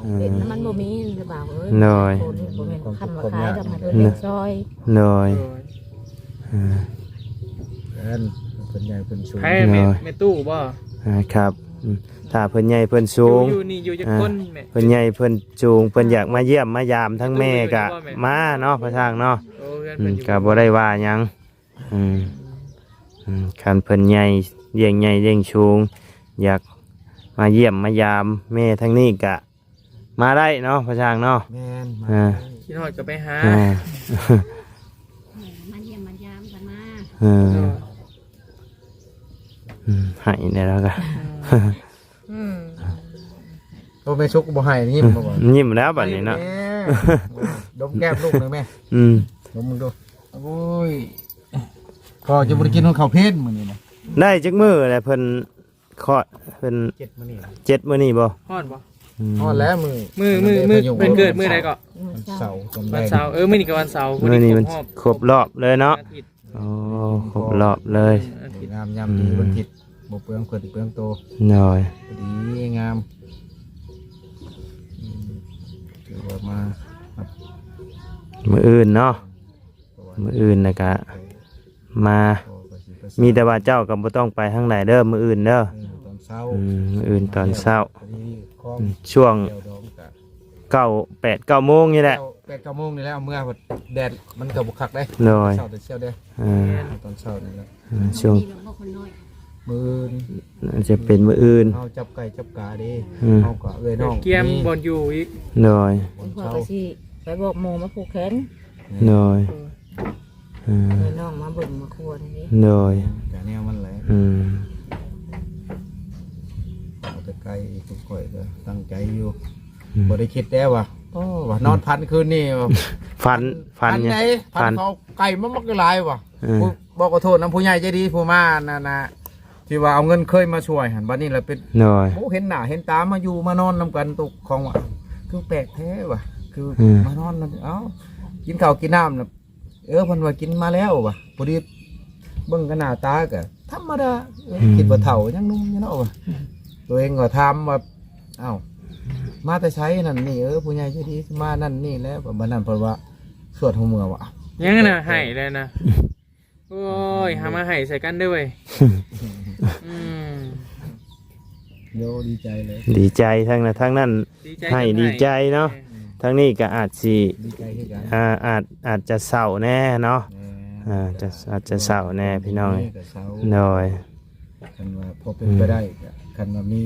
ອືມ. ເປັນມັນບໍ່ມີ ບໍ່ເອົາເອີຍ. ໂດຍ. ບໍ່ແມ່ນຄຳວ່າຂາຍດອກ ໃຫ້ເພິ່ນລ້ຽງຊ່ອຍ. ໂດຍ. ອ່າ ເພິ່ນ ເພິ່ນໃຫຍ່ເພິ່ນສູງ. ໃຜແມ່? ໂດຍ. ແມ່ຕູ້ບໍ່? ອ່າ ຄັບ. ອືມ. ຖ້າເພິ່ນໃຫຍ່ເພິ່ນສູງ ຢູ່ ຢູ່ນີ້ຢູ່ຈັກຄົນແມ່? ເພິ່ນໃຫຍ່ເພິ່ນສູງ ເພິ່ນຢາກມາຢ້ຽມມາຢາມທັງແມ່ກະມາເນາະ ພໍ່ຊ່າງເນາະ. ໂອ້ ເຮືອນເພິ່ນຢູ່ ອືມ ກໍບໍ່ໄດ້ວ່າຫຍັງ. ອືມ ອືມ ຄັນເພິ່ນໃຫຍ່ ລ້ຽງໃຫຍ່ລ້ຽງສູງ ຢາກມາຢ້ຽມມາຢາມແມ່ທາງນີ້ກະ ມາໄດ້ເນາະ ພໍ່ຊ່າງເນາະ. ແມ່ນ. ອ່າ ມາໄດ້. ຄິດຮອດກໍໄປຫາ. ອ່າ ມາຢ້ຽມມາຢາມກັນມາ. ເອີ. ອືມ ໃຫ້ແດ່ແລ້ວກໍ. ອືມ. ໂອ້ ແມ່ສຸກບໍ່ໃຫ້ ຍິ້ມບໍ່? ຍິ້ມແລ້ວບັດນີ້ເນາະ. ໃຫ້ແດ່. ດົມແກ້ມລູກໜຶ່ງແມ່. ອືມ. ດົມເບິ່ງດູ. ໂອ້ຍ ກໍຈະບໍ່ໄດ້ກິນຂອງເຂົາເພນມື້ນີ້ນະ. ໄດ້ຈັກມື້ແລ້ວເພິ່ນ ເຄາະເພິ່ນ ເຈັດມື້ນີ້ ເຈັດມື້ນີ້ບໍ່? ຮອດບໍ່? ອືມ ຮອດແລ້ວມື້ ມື້ ມື້ ມື້ເພິ່ນເກີດມື້ໃດເກາະ? ວັນເສົາ ວັນເສົາ. ເອີ ມື້ນີ້ກໍວັນເສົາ ມື້ນີ້ມັນຄົບຮອບ ຄົບຮອບເລີຍເນາະ. ໂອ້ ຄົບຮອບເລີຍ. ອືມ ງາມຍາມດີ ອືມ ວັນທິດ ບໍ່ເປືອງເພິ່ນເປືອງໂຕ. ໂດຍ. ພໍດີງາມ. ອືມ ຖືວ່າມາ ມື້ອື່ນເນາະ. ມື້ອື່ນແລ້ວກະມາ. ມີແຕ່ວ່າເຈົ້າກໍບໍ່ຕ້ອງໄປທາງໃດເດີ ມື້ອື່ນເດີ. ເອີ ຕອນເຊົ້າ. ອືມ ມື້ອື່ນຕອນເຊົ້າ. ອືມ ຊ່ວງເກົ້າ ແປດ ເກົ້າໂມງນີ້ແຫຼະ. ເກົ້າ ແປດ ເກົ້າໂມງນີ້ແຫຼະ ເອົາເມືອ ແດດມັນກໍບໍ່ຄັກເດ້. ໂດຍ. ເຊົ້າແຕ່ເຊົ້າເດ້. ເອີ ຕອນເຊົ້ານີ້ແຫຼະ. ເອີ ຊ່ວງ ມື້ອື່ນ ອາດຈະເປັນມື້ອື່ນ. ເຮົາຈັບໄກ່ຈັບກາເດ້. ອືມ ເຮົາກໍເອື້ອຍນ້ອງ ກຽມບ່ອນຢູ່ອີກ. ໂດຍ. ບ່ອນເຊົ້າ ເພິ່ນກໍຊິ ໄປບອກໝູ່ມາຜູກແຂນ. ໂດຍ ເອີ ເອີ ໃຫ້ນ້ອງມາເບິ່ງມາຄົວນີ້ເດ້. ໂດຍ ກະແນວມັນແຫຼະ. ອືມ ເອົາແຕ່ໄກ່ ພວກຂ້ອຍກໍຕັ້ງໃຈຢູ່. ອືມ ບໍ່ໄດ້ຄິດແລ້ວວ່າ ໂອ້ ວ່ານອນ ອືມ ຝັນຄືນນີ້ວ່າ ຝັນ ຝັນ ຝັນໃດ ຝັນ ຝັນເຂົາໄກ່ມາບັກຫຼາຍວ່າ. ເອີ ບອກຂໍໂທດນຳຜູ້ໃຫຍ່ໃຈດີຜູ້ມານັ້ນນະ ທີ່ວ່າເອົາເງິນເຄີຍມາຊ່ວຍຫັ້ນ ບັດນີ້ລະເປັນ ໂດຍ ໂອ້ ເຫັນໜ້າເຫັນຕາ ມາຢູ່ມານອນນຳກັນ ຕົກຂອງວ່າ ຄືແປກແທ້ວ່າ ຄື ອືມ ມານອນນຳ ເອົ້າ ກິນເຂົ້າກິນນ້ຳລະ ເອີ ເພິ່ນວ່າກິນມາແລ້ວວ່າ ພໍດີເບິ່ງກັນໜ້າຕາກໍທຳມະດາ ເອີ ອືມ ຄິດວ່າເຖົ້າຍັງໜຸ່ມຢູ່ເນາະວ່າ. ຕົວເອງກໍຖາມວ່າ ເອົ້າ ມາແຕ່ໃສນັ້ນນີ້ ເອີ ຜູ້ໃຫຍ່ໃຈດີມານັ້ນນີ້ແຫຼະ ບັດນັ້ນເພິ່ນວ່າ ສວດຫົວເມືອວ່າ ຍັງນະ ໃຫ້ແລ້ວນະ. ໂອ້ຍ ຫາມາໃຫ້ໃສ່ກັນເດີ້ເວີຍ. ອືມ ໂຍ ດີໃຈເລີຍ ດີໃຈ ທັງນັ້ນທັງນັ້ນ ດີໃຈ ໃຫ້ ກັນໃຫ້ ດີໃຈເນາະ. ເອີ ທາງນີ້ກໍອາດຊິ ດີໃຈຄືກັນ ອາ ອາດ ອາດຈະເສົ້າແດ່ເນາະ. ແມ່ນ ອາ ຈະ ອາດຈະເສົ້າແດ່ພີ່ນ້ອງ. ໂດຍ ຄັນວ່າພໍເປັນໄປໄດ້ ອືມ ກໍຄັນວ່າມີ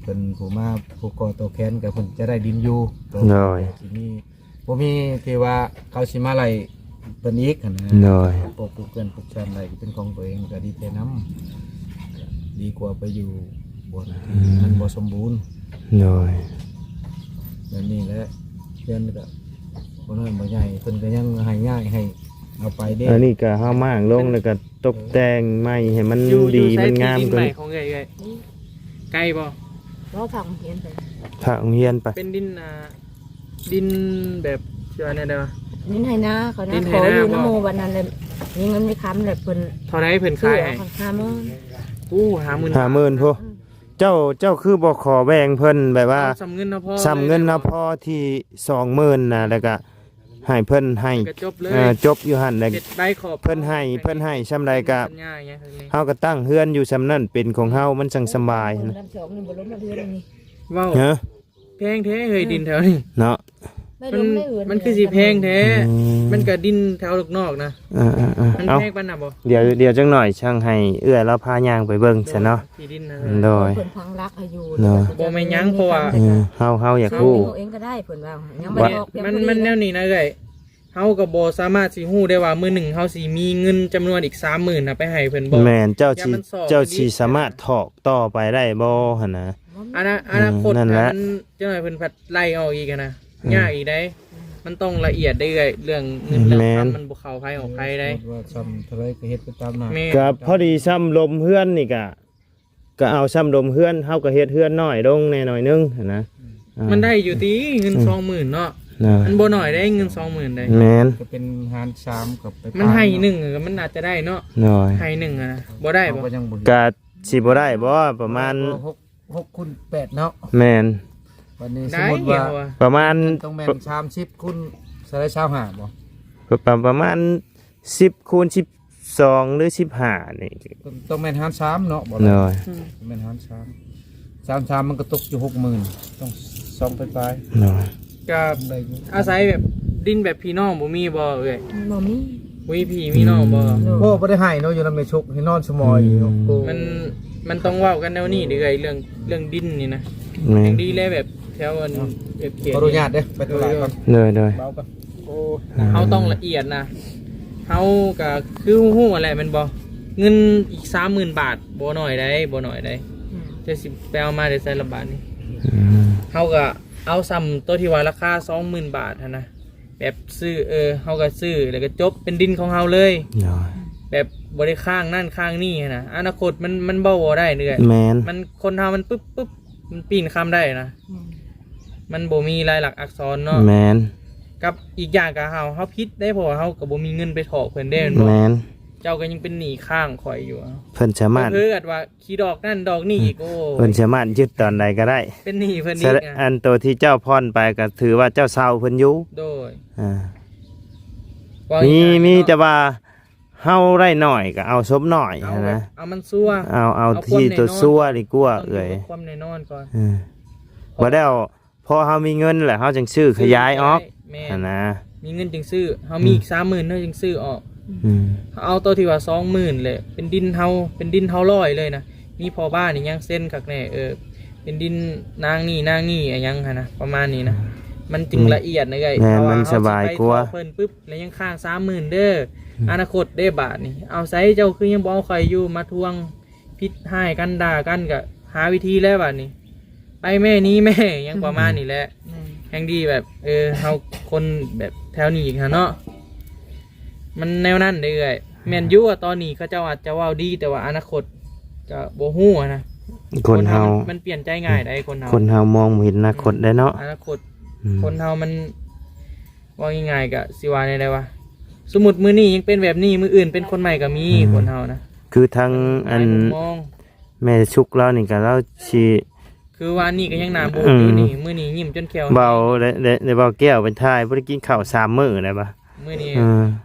ເພິ່ນຜູ້ມາຜູກຄໍຕໍ່ແຂນ ກໍເພິ່ນຈະໄດ້ດິນຢູ່. ໂດຍ ຊິມີ ບໍ່ມີທີ່ວ່າເຂົາຊິມາໄລ່ເພິ່ນອີກຫັ້ນນະ. ໂດຍ ປູກເຮືອນປູກຊານໄດ້ກໍເປັນຂອງຕົວເອງ ກໍດີແຕ່ນຳ ດີກວ່າໄປຢູ່ບ່ອນທີ່ ອືມ ມັນບໍ່ສົມບູນ. ໂດຍ ແບບນີ້ແຫຼະ ເຮືອນກໍບໍ່ນ້ອຍບໍ່ໃຫຍ່ ເພິ່ນກໍຍັງໃຫ້ຍ້າຍໃຫ້ເອົາໄປເດ້. ອັນນີ້ກໍເຮົາມ້າງລົງ ແລ້ວກໍຕົກແຕ່ງໃໝ່ໃຫ້ມັນ ຢູ່ ຢູ່ ດີ ໃສ ມັນງາມ ທີ່ດິນໃໝ່ ກວ່ານີ້ ຂອງເອື້ອຍ ເອື້ອຍ ໄກບໍ່? ບໍ່ ພາກໂຮງຮຽນໄປ ພາກໂຮງຮຽນໄປ ເປັນດິນ ອ່າ ດິນແບບ ຊິວ່າແນວໃດວະ? ດິນໄຮ່ນາ ເຂົານະ ດິນໄຮ່ນາ ຂໍຢູ່ນຳໝູ່ ບໍ່? ບັດນັ້ນແຫຼະ ມີເງິນມີຄຳແຫຼະ ເພິ່ນ ເທົ່າໃດເພິ່ນຂາຍໃຫ້? ຫ້າໝື່ນ. ໂອ້ ຫ້າໝື່ນ ຫ້າໝື່ນພຸ້ນ. ອືມ ເຈົ້າ ເຈົ້າຄືບໍ່ຂໍແບ່ງເພິ່ນ ແບບວ່າ ເອົາສ່ຳເງິນເຮົາພໍ ສ່ຳເງິນເຮົາພໍທີ່ສອງໝື່ນນະ ແລ້ວກະໃຫ້ເພິ່ນໃຫ້ ກໍຈົບເລີຍ. ເອີ ຈົບຢູ່ຫັ້ນແຫຼະ ເຮັດໃບຂອບ ເພິ່ນໃຫ້ ເພິ່ນໃຫ້ສ່ຳໃດກໍ ສັນຍາຫຍັງ ເຮົາກໍຕັ້ງເຮືອນຢູ່ສ່ຳນັ້ນ ເປັນຂອງເຮົາ ມັນຈັ່ງສະບາຍນະ. ເວົ້າ ຮະ? ແພງແທ້ເຮີ້ຍ ອືມ ດິນແຖວນີ້ເນາະ. ມັນ ມັນຄືຊິແພງແທ້. ອືມ ມັນກະດິນແຖວນອກໆນະ. ເອີໆໆ ມັນແພງປານນັ້ນບໍ່? ດຽວ ດຽວຈັກໜ້ອຍ ຊ່າງໃຫ້ເອື້ອຍລາວພາຍ່າງໄປເບິ່ງຊະເນາະ. ໂດຍ ທີ່ດິນນະ ໂດຍ ເພິ່ນພັງຫຼັກໃຫ້ຢູ່. ເນາະ ບໍ່ແມ່ນຫຍັງ ເພາະວ່າ ເອີ ເຮົາ ເຮົາຢາກຮູ້ ເຮົາເອົາເອງກໍໄດ້ ເພິ່ນວ່າຍັງບໍ່ອອກ. ມັນ ມັນແນວນີ້ນະເອື້ອຍ ເຮົາກໍບໍ່ສາມາດຊິຮູ້ໄດ້ວ່າມື້ໜຶ່ງເຮົາຊິມີເງິນຈຳນວນອີກສາມໝື່ນນະ ໄປໃຫ້ເພິ່ນບໍ່. ແມ່ນ ເຈົ້າຊິ ເຈົ້າຊິສາມາດຖອກຕໍ່ໄປໄດ້ບໍ່ຫັ້ນນະ? ອະນາ ອະນາຄົດ ອືມ ນັ້ນແຫຼະ ມັນ ຈັກໜ້ອຍເພິ່ນພັດໄລ່ອອກອີກຫັ້ນນະ. ອືມ ຍາກອີກໃດ໋ ມັນຕ້ອງລະອຽດເດ້ເອື້ອຍ ເລື່ອງເງິນເລື່ອງຄຳ ແມ່ນ ມັນບໍ່ເຂົ້າໃຜອອກໃຜໃດ໋. ສົມມຸດວ່າຊ່ຳເທົ່າໃດກໍເຮັດໄປຕາມນັ້ນ. ແມ່ນ ກໍພໍດີຊ່ຳລົມເຮືອນນີ້ກະ ກໍເອົາຊ່ຳລົມເຮືອນ ເຮົາກໍເຮັດເຮືອນນ້ອຍລົງແດ່ໜ້ອຍໜຶ່ງຫັ້ນນະ. ອືມ ອ່າ ມັນໄດ້ຢູ່ຕິ ເງິນ ອືມ ສອງໝື່ນເນາະ. ເນາະ ມັນບໍ່ໜ້ອຍເດ້ ເງິນສອງໝື່ນເດ້. ແມ່ນ ກໍເປັນຫານສາມກໍໄປ ມັນໄຮ່ໜຶ່ງກໍມັນອາດຈະໄດ້ເນາະ. ໂດຍ ໄຮ່ໜຶ່ງອະນະ ບໍ່ໄດ້ບໍ່? ກໍຊິບໍ່ໄດ້ບໍ່ ປະມານ ກໍຫົກ ຫົກຄູນແປດເນາະ. ແມ່ນ ບັດນີ້ ໄດ້ ສົມມຸດວ່າ ປະມານ ຕ້ອງແມ່ນສາມສິບຄູນເທົ່າໃດ ຊາວຫ້າບໍ່? ປະ ປະມານສິບຄູນສິບສອງ ຫຼື ສິບຫ້ານີ້ ຕ້ອງແມ່ນຫານສາມເນາະ ບໍ່ໄດ້. ໂດຍ ອືມ ແມ່ນຫານສາມ ສາມ ສາມມັນກໍຕົກຢູ່ຫົກໝື່ນ ຕ້ອງສອງປາຍໆ. ໂດຍ ກໍອາໄສແບບດິນແບບພີ່ນ້ອງບໍ່ມີບໍ່ເອື້ອຍ? ບໍ່ມີ ບໍ່ມີພີ່ມີນ້ອງບໍ່? ໂດຍ ໂອ້ ບໍ່ໄດ້ໃຫ້ເນາະ ຢູ່ນຳແມ່ຊົກໃຫ້ນອນສະໝອຍຢູ່. ອືມ ໂອ້ ມັນ ມັນຕ້ອງເວົ້າກັນແນວນີ້ເດີ້ເອື້ອຍ ເລື່ອງ ເລື່ອງດິນນີ້ນະ. ແມ່ນ ຍັງດີແລະ ແບບແຖວອັນ ເອີ ເຂດ ຂໍອະນຸຍາດເດີ້ ໄປທຸລະກ່ອນ. ໂດຍ ໂດຍ ເວົ້າກ່ອນ. ໂອ້ ເຮົາຕ້ອງລະອຽດນະ ເຮົາກໍຄືຮູ້ຫັ້ນແຫຼະແມ່ນບໍ່? ເງິນອີກສາມໝື່ນບາດ ບໍ່ໜ້ອຍໃດ໋ ບໍ່ໜ້ອຍໃດ໋. ອືມ ຈະຊິໄປເອົາມາແຕ່ໃສລະບາດນີ້? ອືມ ເຮົາກໍເອົາຊ່ຳໂຕທີ່ວ່າລາຄາສອງໝື່ນບາດຫັ້ນນະ ແບບຊື້ ເອີ ເຮົາກໍຊື້ ແລ້ວກໍຈົບ ເປັນດິນຂອງເຮົາເລີຍ. ໂດຍ ແບບບໍ່ໄດ້ຄ້າງນັ້ນຄ້າງນີ້ຫັ້ນນະ ອະນາຄົດມັນ ມັນເວົ້າບໍ່ໄດ້ເອື້ອຍ. ແມ່ນ ມັນ ຄົນເຮົາມັນປຶບໆ ມັນປີ້ນຄຳໄດ້ນະ. ອືມ ມັນບໍ່ມີລາຍລັກອັກສອນເນາະ. ແມ່ນ ກັບອີກຢ່າງກໍເຮົາ ເຮົາຜິດເດ້ ເພາະວ່າເຮົາກໍບໍ່ມີເງິນໄປຖອກເພິ່ນເດ້ ແມ່ນບໍ່? ແມ່ນ ເຈົ້າກໍຍັງເປັນໜີ້ຄ້າງຂ້ອຍຢູ່. ເພິ່ນສາມາດ ເພິ່ນຄືວ່າຂີ້ດອກນັ້ນດອກນີ້ອີກ. ໂອ້ຍ ເພິ່ນສາມາດຍຶດຕອນໃດກໍໄດ້ ເປັນໜີ້ເພິ່ນອີກ. ອັນໂຕທີ່ເຈົ້າຜ່ອນໄປກໍຖືວ່າເຈົ້າເຊົາເພິ່ນຢູ່. ໂດຍ ອ່າ ມີ ມີແຕ່ວ່າ ເຮົາໄດ້ໜ້ອຍກໍເອົາສົມໜ້ອຍ ເອົາ ຫັ້ນນະ ແບບເອົາມັນຊົ່ວ ເອົາ ເອົາ ເອົາທີ່ຕົວຊົ່ວດີກວ່າເອື້ອຍ ຄວາມແນ່ນອນກ່ອນ. ເອີ ບໍ່ແລ້ວ ພໍເຮົາມີເງິນແລ້ວ ເຮົາຈຶ່ງຊື້ຂະຫຍາຍອອກ. ແມ່ນ ຫັ້ນນະ ມີເງິນຈຶ່ງຊື້ ເຮົາມີ ອືມ ອີກສາມໝື່ນ ເຮົາຈຶ່ງຊື້ອອກ. ອືມ ເຮົາເອົາໂຕທີ່ວ່າສອງໝື່ນແຫຼະ ເປັນດິນເຮົາ ເປັນດິນເຮົາຮ້ອຍເລີຍນະ ມີພໍ່ບ້ານອີ່ຫຍັງເຊັນຄັກແນ່ ເອີ ເປັນດິນນາງນີ້ນາງນີ້ອີ່ຫຍັງຫັ້ນນະ ປະມານນີ້ນະ. ມັນຈຶ່ງລະອຽດນະເອື້ອຍ. ແມ່ນ ເພາະວ່າ ມັນສະບາຍກວ່າ ເຮົາຊິໄປຂໍເພິ່ນປຶບ ແລ້ວຍັງຄ້າງສາມໝື່ນເດີ. ອືມ ອະນາຄົດເດ້ບາດນີ້ ເອົາໃສເຈົ້າຄືຍັງບໍ່ເອົາຂ້ອຍຢູ່ ມາທວງ ຜິດຮ້າຍກັນ ດ່າກັນ ກະຫາວິທີແລ້ວບາດນີ້ ໄປແມ່ ໜີແມ່ ຫຍັງປະມານນີ້ແຫຼະ. ແມ່ນ ແຮ່ງດີແບບ ເອີ ເຮົາຄົນແບບແຖວນີ້ອີກຫັ້ນເນາະ ມັນແນວນັ້ນເດ້ເອື້ອຍ. ແມ່ນຢູ່ວ່າຕອນນີ້ເຂົາເຈົ້າອາດຈະເວົ້າດີ ແຕ່ວ່າອະນາຄົດກະບໍ່ຮູ້ຫັ້ນນະ. ຄົນເຮົາ ຄົນເຮົາມັນ ມັນປ່ຽນໃຈງ່າຍໃດ໋ ຄົນເຮົາ ຄົນເຮົາມອງບໍ່ເຫັນອະນາຄົດໄດ໋ເນາະ ອະນາຄົດ. ອືມ ຄົນເຮົາມັນ ເວົ້າງ່າຍໆ ກະຊິວ່າແນວໃດວະ ສົມມຸດມື້ນີ້ຍັງເປັນແບບນີ້ ມື້ອື່ນເປັນຄົນໃໝ່ກະມີ. ອືມ ຄົນເຮົານະ ຄືທາງອັນ ແມ່ສຸກລາວນີ້ກະລາວຊິ ຄືວານນີ້ກະຍັງໜ້າບູດຢູ່ນີ້ ອືມ ມື້ນີ້ຍິ້ມຈົນແຂ້ວ ເວົ້າໄດ້ ໄດ້ ໄດ້ເວົ້າແກ້ວໄປຖ່າຍ ບໍ່ໄດ້ກິນເຂົ້າສາມມື້ແລ້ວບາດ. ມື້ນີ້ ເອີ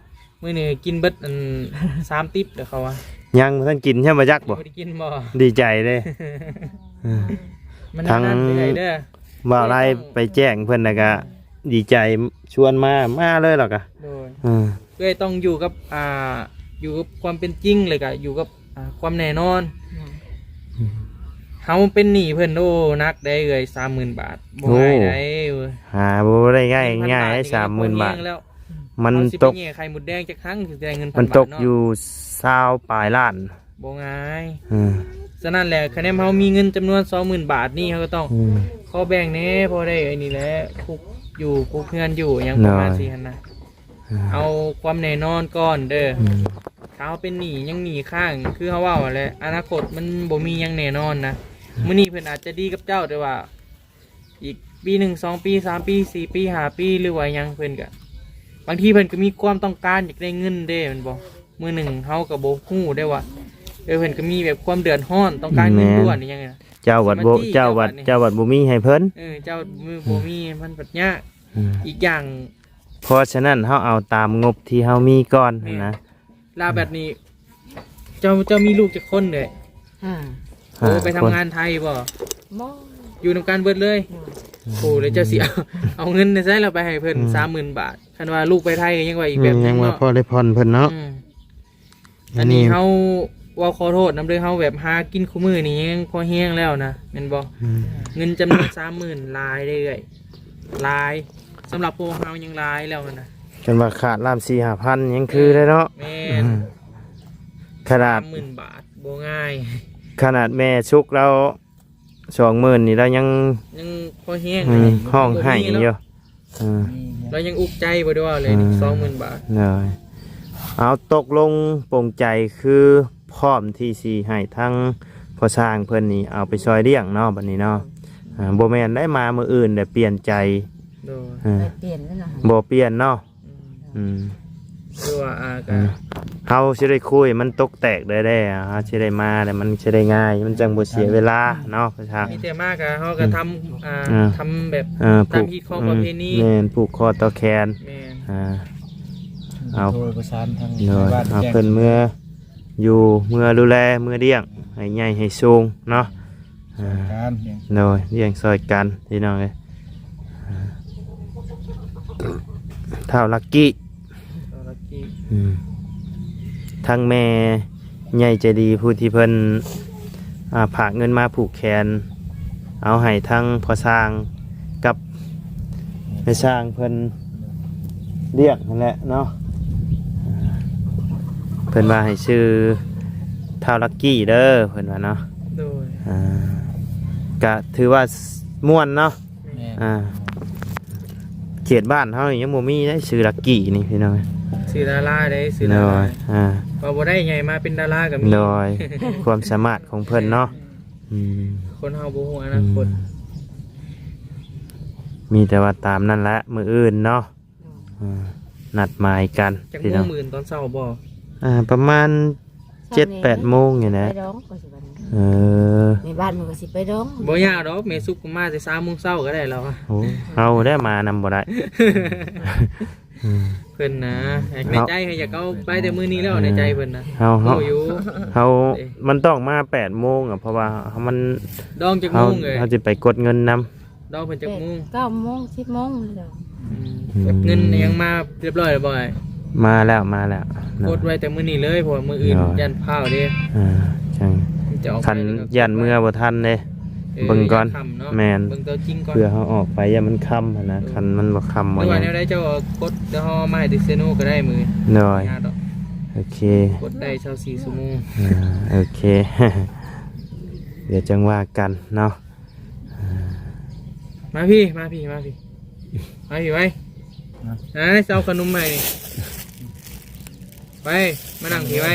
ມື້ນີ້ກິນເບິດອັນ ສາມຕິບແລ້ວເຂົາວ່າ ຍັງບໍ່ທັນກິນ ຍັງບໍ່ຈັກບໍ່ ບໍ່ໄດ້ກິນບໍ່ ດີໃຈເດ້. ເອີ ມັນທາງນັ້ນເດ້ ບ່າວໄລໄປແຈ້ງເພິ່ນ ແລ້ວກະ ອືມ ດີໃຈ ຊວນມາ ມາເລີຍລາວກະ. ໂດຍ ເອີ ເອື້ອຍຕ້ອງຢູ່ກັບ ອ່າ ຢູ່ກັບຄວາມເປັນຈິງ ແລ້ວກະຢູ່ກັບ ອ່າ ຄວາມແນ່ນອນ. ອືມ ເຮົາເປັນໜີ້ເພິ່ນ ໂອ້ ໜັກເດ້ເອື້ອຍ ສາມໝື່ນບາດ ບໍ່ ໂອ້ ງ່າຍໃດ໋. ຫາບໍ່ໄດ້ງ່າຍ ສາມໝື່ນບາດ ມັນຕົກ ເຮົາຊິໄປແຍ່ໄຂ່ມົດແດງຈັກຄັ້ງ ຊິໄດ້ເງິນພັນບາດເນາະ ມັນຕົກຢູ່ຊາວປາຍລ້ານ ບໍ່ງ່າຍ. ອືມ ສະນັ້ນແຫຼະ ຄະແນນເຮົາມີເງິນຈຳນວນສອງໝື່ນບາດນີ້ ເຮົາກະຕ້ອງ ອືມ ຂໍແບ່ງແດ່ ພໍໄດ້ອັນນີ້ແຫຼະ ຄຸກຢູ່ ຄຸກເຮືອນຢູ່ ຫຍັງປະມານ ໂດຍ ຊີ້ຫັ້ນນະ. ອືມ ເອົາຄວາມແນ່ນອນກ່ອນເດີ. ອືມ ຖ້າເຮົາເປັນໜີ້ ຍັງໜີ້ຄ້າງ ຄືເຮົາເວົ້າຫັ້ນແຫຼະ ອະນາຄົດມັນບໍ່ມີຫຍັງແນ່ນອນນະ. ອືມ ມື້ນີ້ເພິ່ນອາດຈະດີກັບເຈົ້າ ແຕ່ວ່າ ອີກປີໜຶ່ງ ສອງປີ ສາມປີ ສີ່ປີ ຫ້າປີ ຫຼືວ່າຫຍັງ ເພິ່ນກະ ບາງທີເພິ່ນກະມີຄວາມຕ້ອງການຢາກໄດ້ເງິນເດ້ ແມ່ນບໍ່? ມື້ໜຶ່ງເຮົາກະບໍ່ຮູ້ເດ້ວ່າ ເອີ ເພິ່ນກະມີແບບຄວາມເດືອດຮ້ອນ ຕ້ອງການເງິນດ່ວນ ແມ່ນ ອີ່ຫຍັງນີ້ນະ. ເຈົ້າບັດບໍ່ ເຈົ້າບັດ ເຈົ້າບັດບໍ່ມີໃຫ້ເພິ່ນ ເອີ ເຈົ້າບໍ່ມີ ອືມ ບໍ່ມີ ມັນບັດຍາກ. ອືມ ອີກຢ່າງ ເພາະສະນັ້ນເຮົາເອົາຕາມງົບທີ່ເຮົາມີກ່ອນ ແມ່ນ ນະ. ລາວແບບນີ້ ເຈົ້າ ເຈົ້າມີລູກຈັກຄົນເດີ້? ຫ້າ. ໂອ້ ຫ້າ ໄປທຳງານໄທບໍ່? ບໍ່. ຢູ່ນຳກັນເບິດເລີຍ? ໂດຍ. ໂອ້ ແລ້ວເຈົ້າຊິເອົາ ເອົາເງິນໃນໃສລາວໄປໃຫ້ເພິ່ນ ອືມ ສາມໝື່ນບາດ? ຄັນວ່າລູກໄປໄທກະຍັງວ່າອີກແບບໜຶ່ງເນາະ ຍັງວ່າພໍໄດ້ຜ່ອນເພິ່ນເນາະ. ອືມ ອັນນີ້ ອັນນີ້ເຮົາເວົ້າຂໍໂທດນຳເດີ້ ເຮົາແບບຫາກິນຄູ່ມື້ນີ້ຍັງພໍແຮງແລ້ວນະ ແມ່ນບໍ່? ອືມ ເງິນຈຳນວນສາມໝື່ນຫຼາຍເດ້ເອື້ອຍ ຫຼາຍ ສຳລັບພວກເຮົາຍັງຫຼາຍແລ້ວຫັ້ນນະ. ຄັນວ່າຂາດລ້ານສີ່ຫ້າພັນຍັງຄືໄດ້ເນາະ. ແມ່ນ ອືມ ຂະໜາດ ສາມໝື່ນບາດບໍ່ງ່າຍ ຂະໜາດແມ່ສຸກລາວ ສອງໝື່ນນີ້ລາວຍັງ ຍັງພໍແຮງ ອືມ ເລີຍ ຮ້ອງໄຫ້ຢູ່. ເອີ ລາວຍັງອຸກໃຈບໍ່ໄດ້ວ່າເລີຍນີ້ ອືມ ສອງໝື່ນບາດ. ໂດຍ ເອົາ ຕົກລົງປົງໃຈ ຄືພ້ອມທີ່ຊິໃຫ້ທາງພໍ່ຊ່າງເພິ່ນນີ້ເອົາໄປຊ່ອຍລ້ຽງເນາະ ບັດນີ້ເນາະ. ອືມ ອ່າ ບໍ່ແມ່ນໄດ້ມາມື້ອື່ນແລ້ວປ່ຽນໃຈ. ໂດຍ ເອີ ບໍ່ປ່ຽນແລ້ວນະ ບໍ່ປ່ຽນເນາະ. ອືມ ອືມ ຄືວ່າ ອ່າ ກະ ເຮົາຊິໄດ້ຄຸຍມັນຕົກແຕກໄດ້ແດ່ ເຮົາຊິໄດ້ມາແລ້ວມັນຊິໄດ້ງ່າຍ ມັນຈັ່ງບໍ່ເສຍເວລາເນາະ. ມີແຕ່ມາກະເຮົາກະ ອືມ ທຳ ອ່າ ອ່າ ທຳແບບ ເອີ ຕາມຮີດຄອງປະເພນີ. ແມ່ນ ຜູກຄໍຕໍ່ແຂນ. ແມ່ນ ອ່າ ເອົາ ໂທປະສານທາງ ໂດຍ ເອົາເພິ່ນເມືອຢູ່ ເມືອດູແລ ເມືອລ້ຽງໃຫ້ໃຫຍ່ໃຫ້ສູງເນາະ. ອ່າ ຊ່ອຍກັນ ໂດຍ ລ້ຽງຊ່ອຍກັນພີ່ນ້ອງເອີຍ. ອ່າ ທ້າວລັກກີ້ ທ້າວລັກກີ້ ອືມ ທັງແມ່ໃຫຍ່ໃຈດີຜູ້ທີ່ເພິ່ນ ອ່າ ຝາກເງິນມາຜູກແຂນ ເອົາໃຫ້ທັງພໍ່ຊ່າງກັບແມ່ຊ່າງເພິ່ນລ້ຽງຫັ້ນແຫຼະເນາະ. ເພິ່ນວ່າໃຫ້ຊື່ທ້າວລັກກີ້ເດີ ເພິ່ນວ່າເນາະ. ໂດຍ ອ່າ ກະຖືວ່າມ່ວນເນາະ. ແມ່ນ ອ່າ ເຂດບ້ານເຮົານີ້ຍັງບໍ່ມີເດ້ ຊື່ລັກກີ້ນີ້ພີ່ນ້ອງ. ຊື່ດາລາເດ້ ຊື່ດາລາ. ໂດຍ ອ່າ ວ່າບໍ່ໄດ້ໃຫຍ່ມາເປັນດາລາກະມີ. ໂດຍ ຄວາມສາມາດຂອງເພິ່ນເນາະ. ອືມ ຄົນເຮົາບໍ່ຮູ້ອະນາຄົດ. ອືມ ມີແຕ່ວ່າຕາມນັ້ນແຫຼະ ມື້ອື່ນເນາະ. ໂດຍ ອ່າ ນັດໝາຍກັນ. ຈັກໂມງມື້ອື່ນ ຕອນເຊົ້າບໍ່? ອ່າ ປະມານ ເຈັດແປດໂມງນີ້ແຫຼະ. ໄປດອງກໍຊິໄປດອງ. ເອີ ໃນບ້ານມັນກໍຊິໄປດອງ. ບໍ່ຍາກດອກ ແມ່ສຸກມາແຕ່ສາມໂມງເຊົ້າກໍໄດ້ແລ້ວ. ໂອ້ ເຮົາໄດ້ມານຳບໍ່ໄດ້. ອືມ ເພິ່ນນະ ໃນໃຈໃຫ້ຢາກເອົາໄປແຕ່ມື້ນີ້ແລ້ວ ໃນໃຈເພິ່ນນະ. ເຮົາ ເຮົາ ເຮົາ ມັນຕ້ອງມາແປດໂມງອະ ເພາະວ່າມັນ ດອງຈັກໂມງເອີຍ? ເຮົາຊິໄປກົດເງິນນຳ. ດອງເພິ່ນຈັກໂມງ? ເກົ້າໂມງ ສິບໂມງ. ອືມ ອືມ ແບບເງິນຫຍັງມາຮຽບຮ້ອຍແລ້ວບໍ່ອ້າຍ? ມາແລ້ວ ມາແລ້ວ. ກົດໄວ້ແຕ່ມື້ນີ້ເລີຍ ເພາະວ່າມື້ອື່ນ ໂດຍ ຢ້ານພ້າວເດ້. ອ່າ ຈັ່ງ ຄັນຢ້ານເມືອບໍ່ທັນເດ້. ເອີ ເບິ່ງກ່ອນ ຢ້ານຄ່ຳເນາະ ແມ່ນ ເບິ່ງຕົວຈິງກ່ອນ ເພື່ອເຮົາອອກໄປຢ້ານມັນຄ່ຳຫັ້ນນະ ເອີ ຄັນມັນບໍ່ຄ່ຳ ຫຼືວ່າແນວໃດເຈົ້າກໍກົດ ແລ້ວເຮົາມາໃຫ້ແຕ່ເຊໂນກໍໄດ້ມື້ນີ້ ໂດຍ ຍາດອກ ໂອເຄ ກົດໄດ້ຊາວສີ່ຊົ່ວໂມງ ອ່າ ໂອເຄ ດຽວຈັ່ງວ່າກັນເນາະ ອ່າ ມາພີ້ ມາພີ້ ມາພີ້ ມາພີ້ໄວ ມາ ໄປ ເອົາຂະໜົມໃຫ້ນີ້ ໄປ ມານັ່ງພີ້ໄວ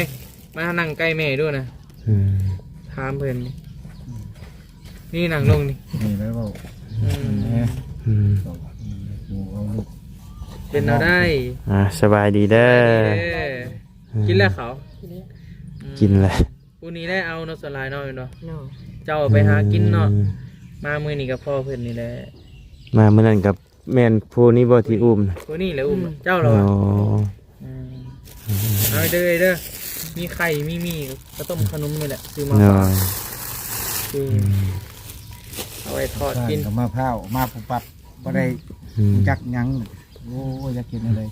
ມານັ່ງໃກ້ແມ່ດູນະ ອືມ ຖາມເພິ່ນ ນີ້ນັ່ງລົງນີ້ ນີ້ແລ້ວເວົ້າ ອືມ ແມ່ ອືມ ເປັນແນວໃດ ອ່າ ສະບາຍດີເດີ ສະບາຍດີເດີ ອືມ ກິນແລ້ວເຂົາ ກິນແລ້ວ ອືມ ກິນແລ້ວ ຜູ້ນີ້ແຫຼະເອົາເນາະ ສ່ວນຫຼາຍເນາະ ແມ່ນບໍ່ ເນາະ ເຈົ້າໄປຫາກິນເນາະ ອືມ ມາມື້ນີ້ກໍພໍ້ເພິ່ນນີ້ແຫຼະ ມາມື້ນັ້ນກໍ ແມ່ນຜູ້ນີ້ບໍ່ທີ່ອຸ້ມນະ ຜູ້ນີ້ແຫຼະອຸ້ມ ອືມ ເຈົ້າລະ ອໍ ວະ ອືມ ເອົາເດີ ເດີ ມີໄຂ່ ມີໝີ່ ກະຕົ້ມຂະໜົມນີ້ແຫຼະ ຊື້ມາຝາກ ໂດຍ ອືມ ເອົາໄວ້ທອດກິນ ມາພ້າວ ມາປຸບປັບ ບໍ່ໄດ້ ອືມ ຮູ້ຈັກຫຍັງ ໂອ້ຍ ຢາກກິນອັນໃດ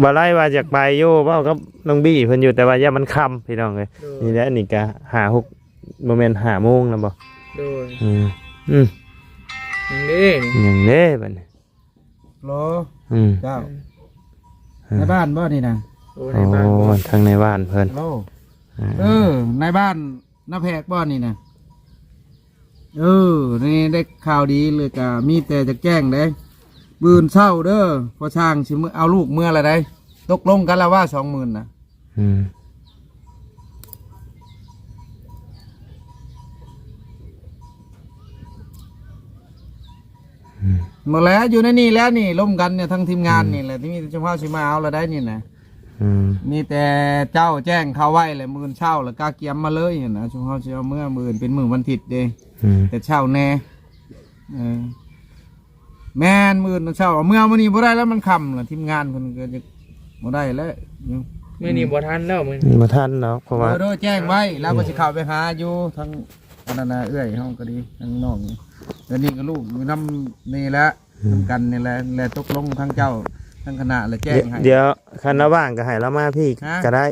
ບໍ່ໄດ້ວ່າຢາກໄປຢູ່ ເວົ້າກັບນ້ອງບີເພິ່ນຢູ່ ແຕ່ວ່າຢ້ານມັນຄ່ຳ ພີ່ນ້ອງເອີຍ ໂດຍ ນີ້ແຫຼະ ນີ້ກະຫ້າ ຫົກ ບໍ່ແມ່ນຫ້າໂມງແລ້ວບໍ່ ໂດຍ ອືມ ອືມ ຍັງເດ້ ຍັງເດ້ບັດນີ້ ໂລ ອືມ ເຈົ້າ ອືມ ໃນບ້ານບໍ່ນີ້ນະ ໂອ້ ໃນບ້ານບໍ່ ໂອ້ ທາງໃນບ້ານເພິ່ນ ໂລ ອ່າ ເອີ ໃນບ້ານນາແພກບໍ່ນີ້ນະ ເອີ ນີ້ໄດ້ຂ່າວດີເລີຍ ກະມີແຕ່ຈະແຈ້ງເດ້ ມື້ອື່ນເຊົ້າເດີ ພໍ່ຊ່າງຊິເອົາລູກເມືອລະໄດ໋ ຕົກລົງກັນລະວ່າ ສອງໝື່ນນະ ອືມ ອືມ ໝົດແລ້ວ ຢູ່ໃນນີ້ແລ້ວນີ້ ລົມກັນນີ້ ທັງທີມງານ ອືມ ນີ້ແຫຼະ ທີ່ມີແຕ່ຊຸມເຮົາຊິມາເອົາລະໄດ໋ນີ້ນະ ອືມ ມີແຕ່ເຈົ້າແຈ້ງເຂົາໄວ້ແຫຼະ ມື້ອື່ນເຊົ້າລະກະກຽມມາເລີຍຫັ້ນນະ ຊຸມເຮົາຊິເອົາເມືອ ມື້ອື່ນເປັນມື້ວັນທິດເດ້ ອືມ ແຕ່ເຊົ້າແດ່ ເອີ ແມ່ນ ມື້ອື່ນເຊົ້າ ເມືອມື້ນີ້ບໍ່ໄດ້ແລ້ວ ມັນຄ່ຳລະ ທີມງານເພິ່ນກໍຈະບໍ່ໄດ້ແລ້ວ ມື້ນີ້ບໍ່ທັນແລ້ວ ມື້ນີ້ບໍ່ທັນດອກ ເພາະວ່າ ໂດຍ ໂດຍ ແຈ້ງໄວ້ ລາວກໍຊິເຂົ້າໄປຫາຢູ່ ທັງອັນນັ້ນນະ ເອື້ອຍເຮົາກໍດີ ທັງນ້ອງ ດຽວນີ້ກໍລູກຢູ່ນຳນີ້ແຫຼະ ອືມ ນຳກັນນີ້ແຫຼະ ແລະຕົກລົງທາງເຈົ້າ ທາງຄະນະ ແລະແຈ້ງໃຫ້ ດຽວ ຄັນລາວວ່າງກໍໃຫ້ລາວມາພີ້ ຮະ ກໍໄດ້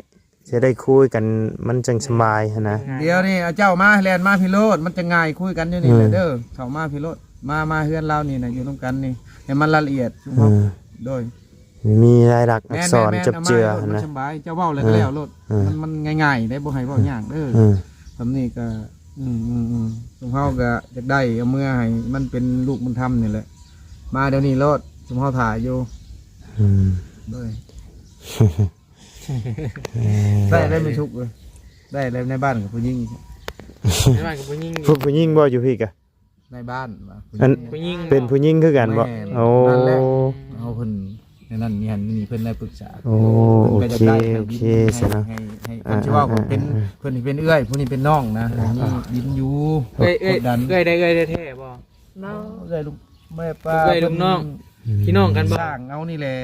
ຊິໄດ້ຄຸຍກັນ ມັນຈັ່ງສະບາຍຫັ້ນນະ ດຽວນີ້ເອົາເຈົ້າມາ ແລ່ນມາພີ້ໂລດ ມັນຈະງ່າຍ ຄຸຍກັນຢູ່ນີ້ແຫຼະ ເອີ ເດີ ເຂົ້າມາພີ້ໂລດ ມາ ມາເຮືອນລາວນີ້ນະ ຢູ່ນຳກັນນີ້ ໃຫ້ມັນລາຍລະອຽດ ເອີ ໂດຍ ມີລາຍລັກອັກສອນ ແມ່ນໆໆ ຈັບເຈື່ອ ເອົາມາໂລດ ຫັ້ນນະ ມັນສະບາຍ ເຈົ້າເວົ້າແລ້ວກໍແລ້ວໂລດ ເອີ ມັນ ມັນງ່າຍໆເດ້ ບໍ່ໃຫ້ເວົ້າຍາກເດີ ເອີ ສ່ຳນີ້ກໍ ອືມໆໆ ຊຸມເຮົາກໍຢາກໄດ້ເອົາເມືອໃຫ້ມັນເປັນລູກບຸນທຳນີ້ແຫຼະ ມາດຽວນີ້ໂລດ ຊຸມເຮົາຖ້າຢູ່ ອືມ ໂດຍ ເອີ ໄດ້ແລ້ວແມ່ຊຸກເອີຍ ໄດ້ແລ້ວ ໃນບ້ານກັບຜູ້ຍິງ ໃນບ້ານກັບຜູ້ຍິງ ຜູ້ ຜູ້ຍິງບໍ່ຢູ່ພີ້ກະ ໃນບ້ານວ່າ ອັນ ຜູ້ຍິງ ເປັນຜູ້ຍິງຄືກັນບໍ່ ແມ່ນ ໂອ້ ນັ້ນແຫຼະ ເຮົາເພິ່ນໃນນັ້ນມີຫັ້ນມີນີ້ ເພິ່ນໄດ້ປຶກສາ ໂອ້ ໂອເຄ ໂອເຄ ຊັ້ນເນາະ ໃຫ້ ໃຫ້ ອ່າ ເພິ່ນຊິເວົ້າ ອ່າ ເພິ່ນເປັນ ອ່າ ເພິ່ນເປັນເອື້ອຍ ຜູ້ນີ້ເປັນນ້ອງນະ ອ່າ ມີດິນຢູ່ ເອື້ອຍ ເອື້ອຍ ກົດດັນ ເອື້ອຍໃດ ເອື້ອຍແທ້ໆບໍ່ ເນາະ ເອື້ອຍລູກແມ່ປ້າ ເອື້ອຍລູກນ້ອງ ພີ່ນ້ອງກັນບໍ່ ສ້າງເອົານີ້ແຫຼະ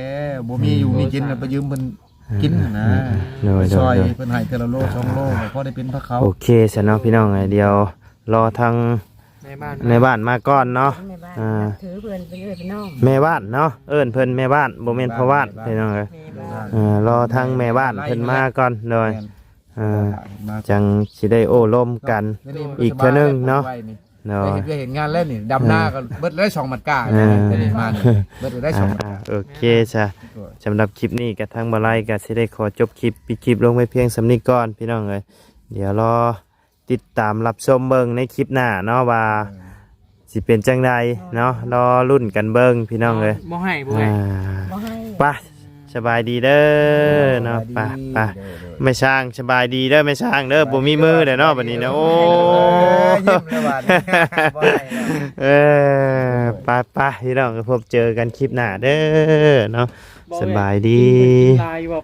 ບໍ່ມີຢູ່ ອືມ ມີກິນ ໂດຍ ໄປຢືມເພິ່ນ ອ່າ ກິນນະ ອ່າ ໂດຍ ໄປຊ່ອຍ ໂດຍ ເພິ່ນໃຫ້ເທື່ອລະໂລ ອ່າ ສອງໂລ ພໍໄດ້ເປັນພາເຂົາ ໂອເຄ ຊັ້ນເນາະ ພີ່ນ້ອງເອີຍ ດຽວລໍທາງ ໃນບ້ານ ໃນບ້ານມາກ່ອນເນາະ ໃນບ້ານ ອ່າ ນັບຖືເພິ່ນເປັນເອື້ອຍເປັນນ້ອງ ແມ່ບ້ານເນາະ ເອີ້ນເພິ່ນແມ່ບ້ານ ບໍ່ແມ່ນພໍ່ບ້ານ ພີ່ນ້ອງເອີຍ ແມ່ບ້ານ ອ່າ ລໍທາງແມ່ບ້ານເພິ່ນມາກ່ອນ ໂດຍ ແມ່ນ ອ່າ ມາ ຈັ່ງຊິໄດ້ໂອ້ລົມກັນ ໂດຍ ອີກເທື່ອໜຶ່ງເນາະ ໂດຍ ໄດ້ເຮັດວຽກເຮັດງານແລ້ວນີ້ ດຳນາກໍເບິດໄດ້ສອງມັດກາ ເອີ ນະ ໄດ້ມານີ້ ເບິດໄດ້ສອງມັດກາ ອ່າ ໂອເຄຊະ ໂດຍ ສຳລັບຄລິບນີ້ກໍທາງບ່າວໄລກໍຊິໄດ້ຂໍຈົບຄລິບ ປິດຄລິບລົງໄວ້ພຽງສ່ຳນີ້ກ່ອນ ພີ່ນ້ອງເອີຍ ດຽວລໍ ຕິດຕາມຮັບຊົມເບິ່ງໃນຄລິບໜ້າເນາະວ່າ ເອີ ຊິເປັນຈັ່ງໃດເນາະ ລໍລຸ້ນກັນເບິ່ງພີ່ນ້ອງເອີຍ ບໍ່ໃຫ້ ບໍ່ໃຫ້ ອ່າ ບໍ່ໃຫ້ ໄປ ສະບາຍດີເດີເນາະ ເອີ ໄປ ໄປ ສະບາຍດີ ໂດຍ ໂດຍ ແມ່ຊ່າງສະບາຍດີເດີ ແມ່ຊ່າງເດີ ສະບາຍດີ ບໍ່ມີມືເດີເນາະ ເດີ ບັດນີ້ນະ ໂອ້ ເອີ ຍິ້ມແລ້ວບັດນີ້ ບໍ່ໃຫ້ແລ້ວ ເອີ ໄປ ໄປ ພີ່ນ້ອງ ພົບເຈີກັນຄລິບໜ້າເດີເນາະ ສະບາຍດີ ກິນຫຼາຍຢູ່ບໍ່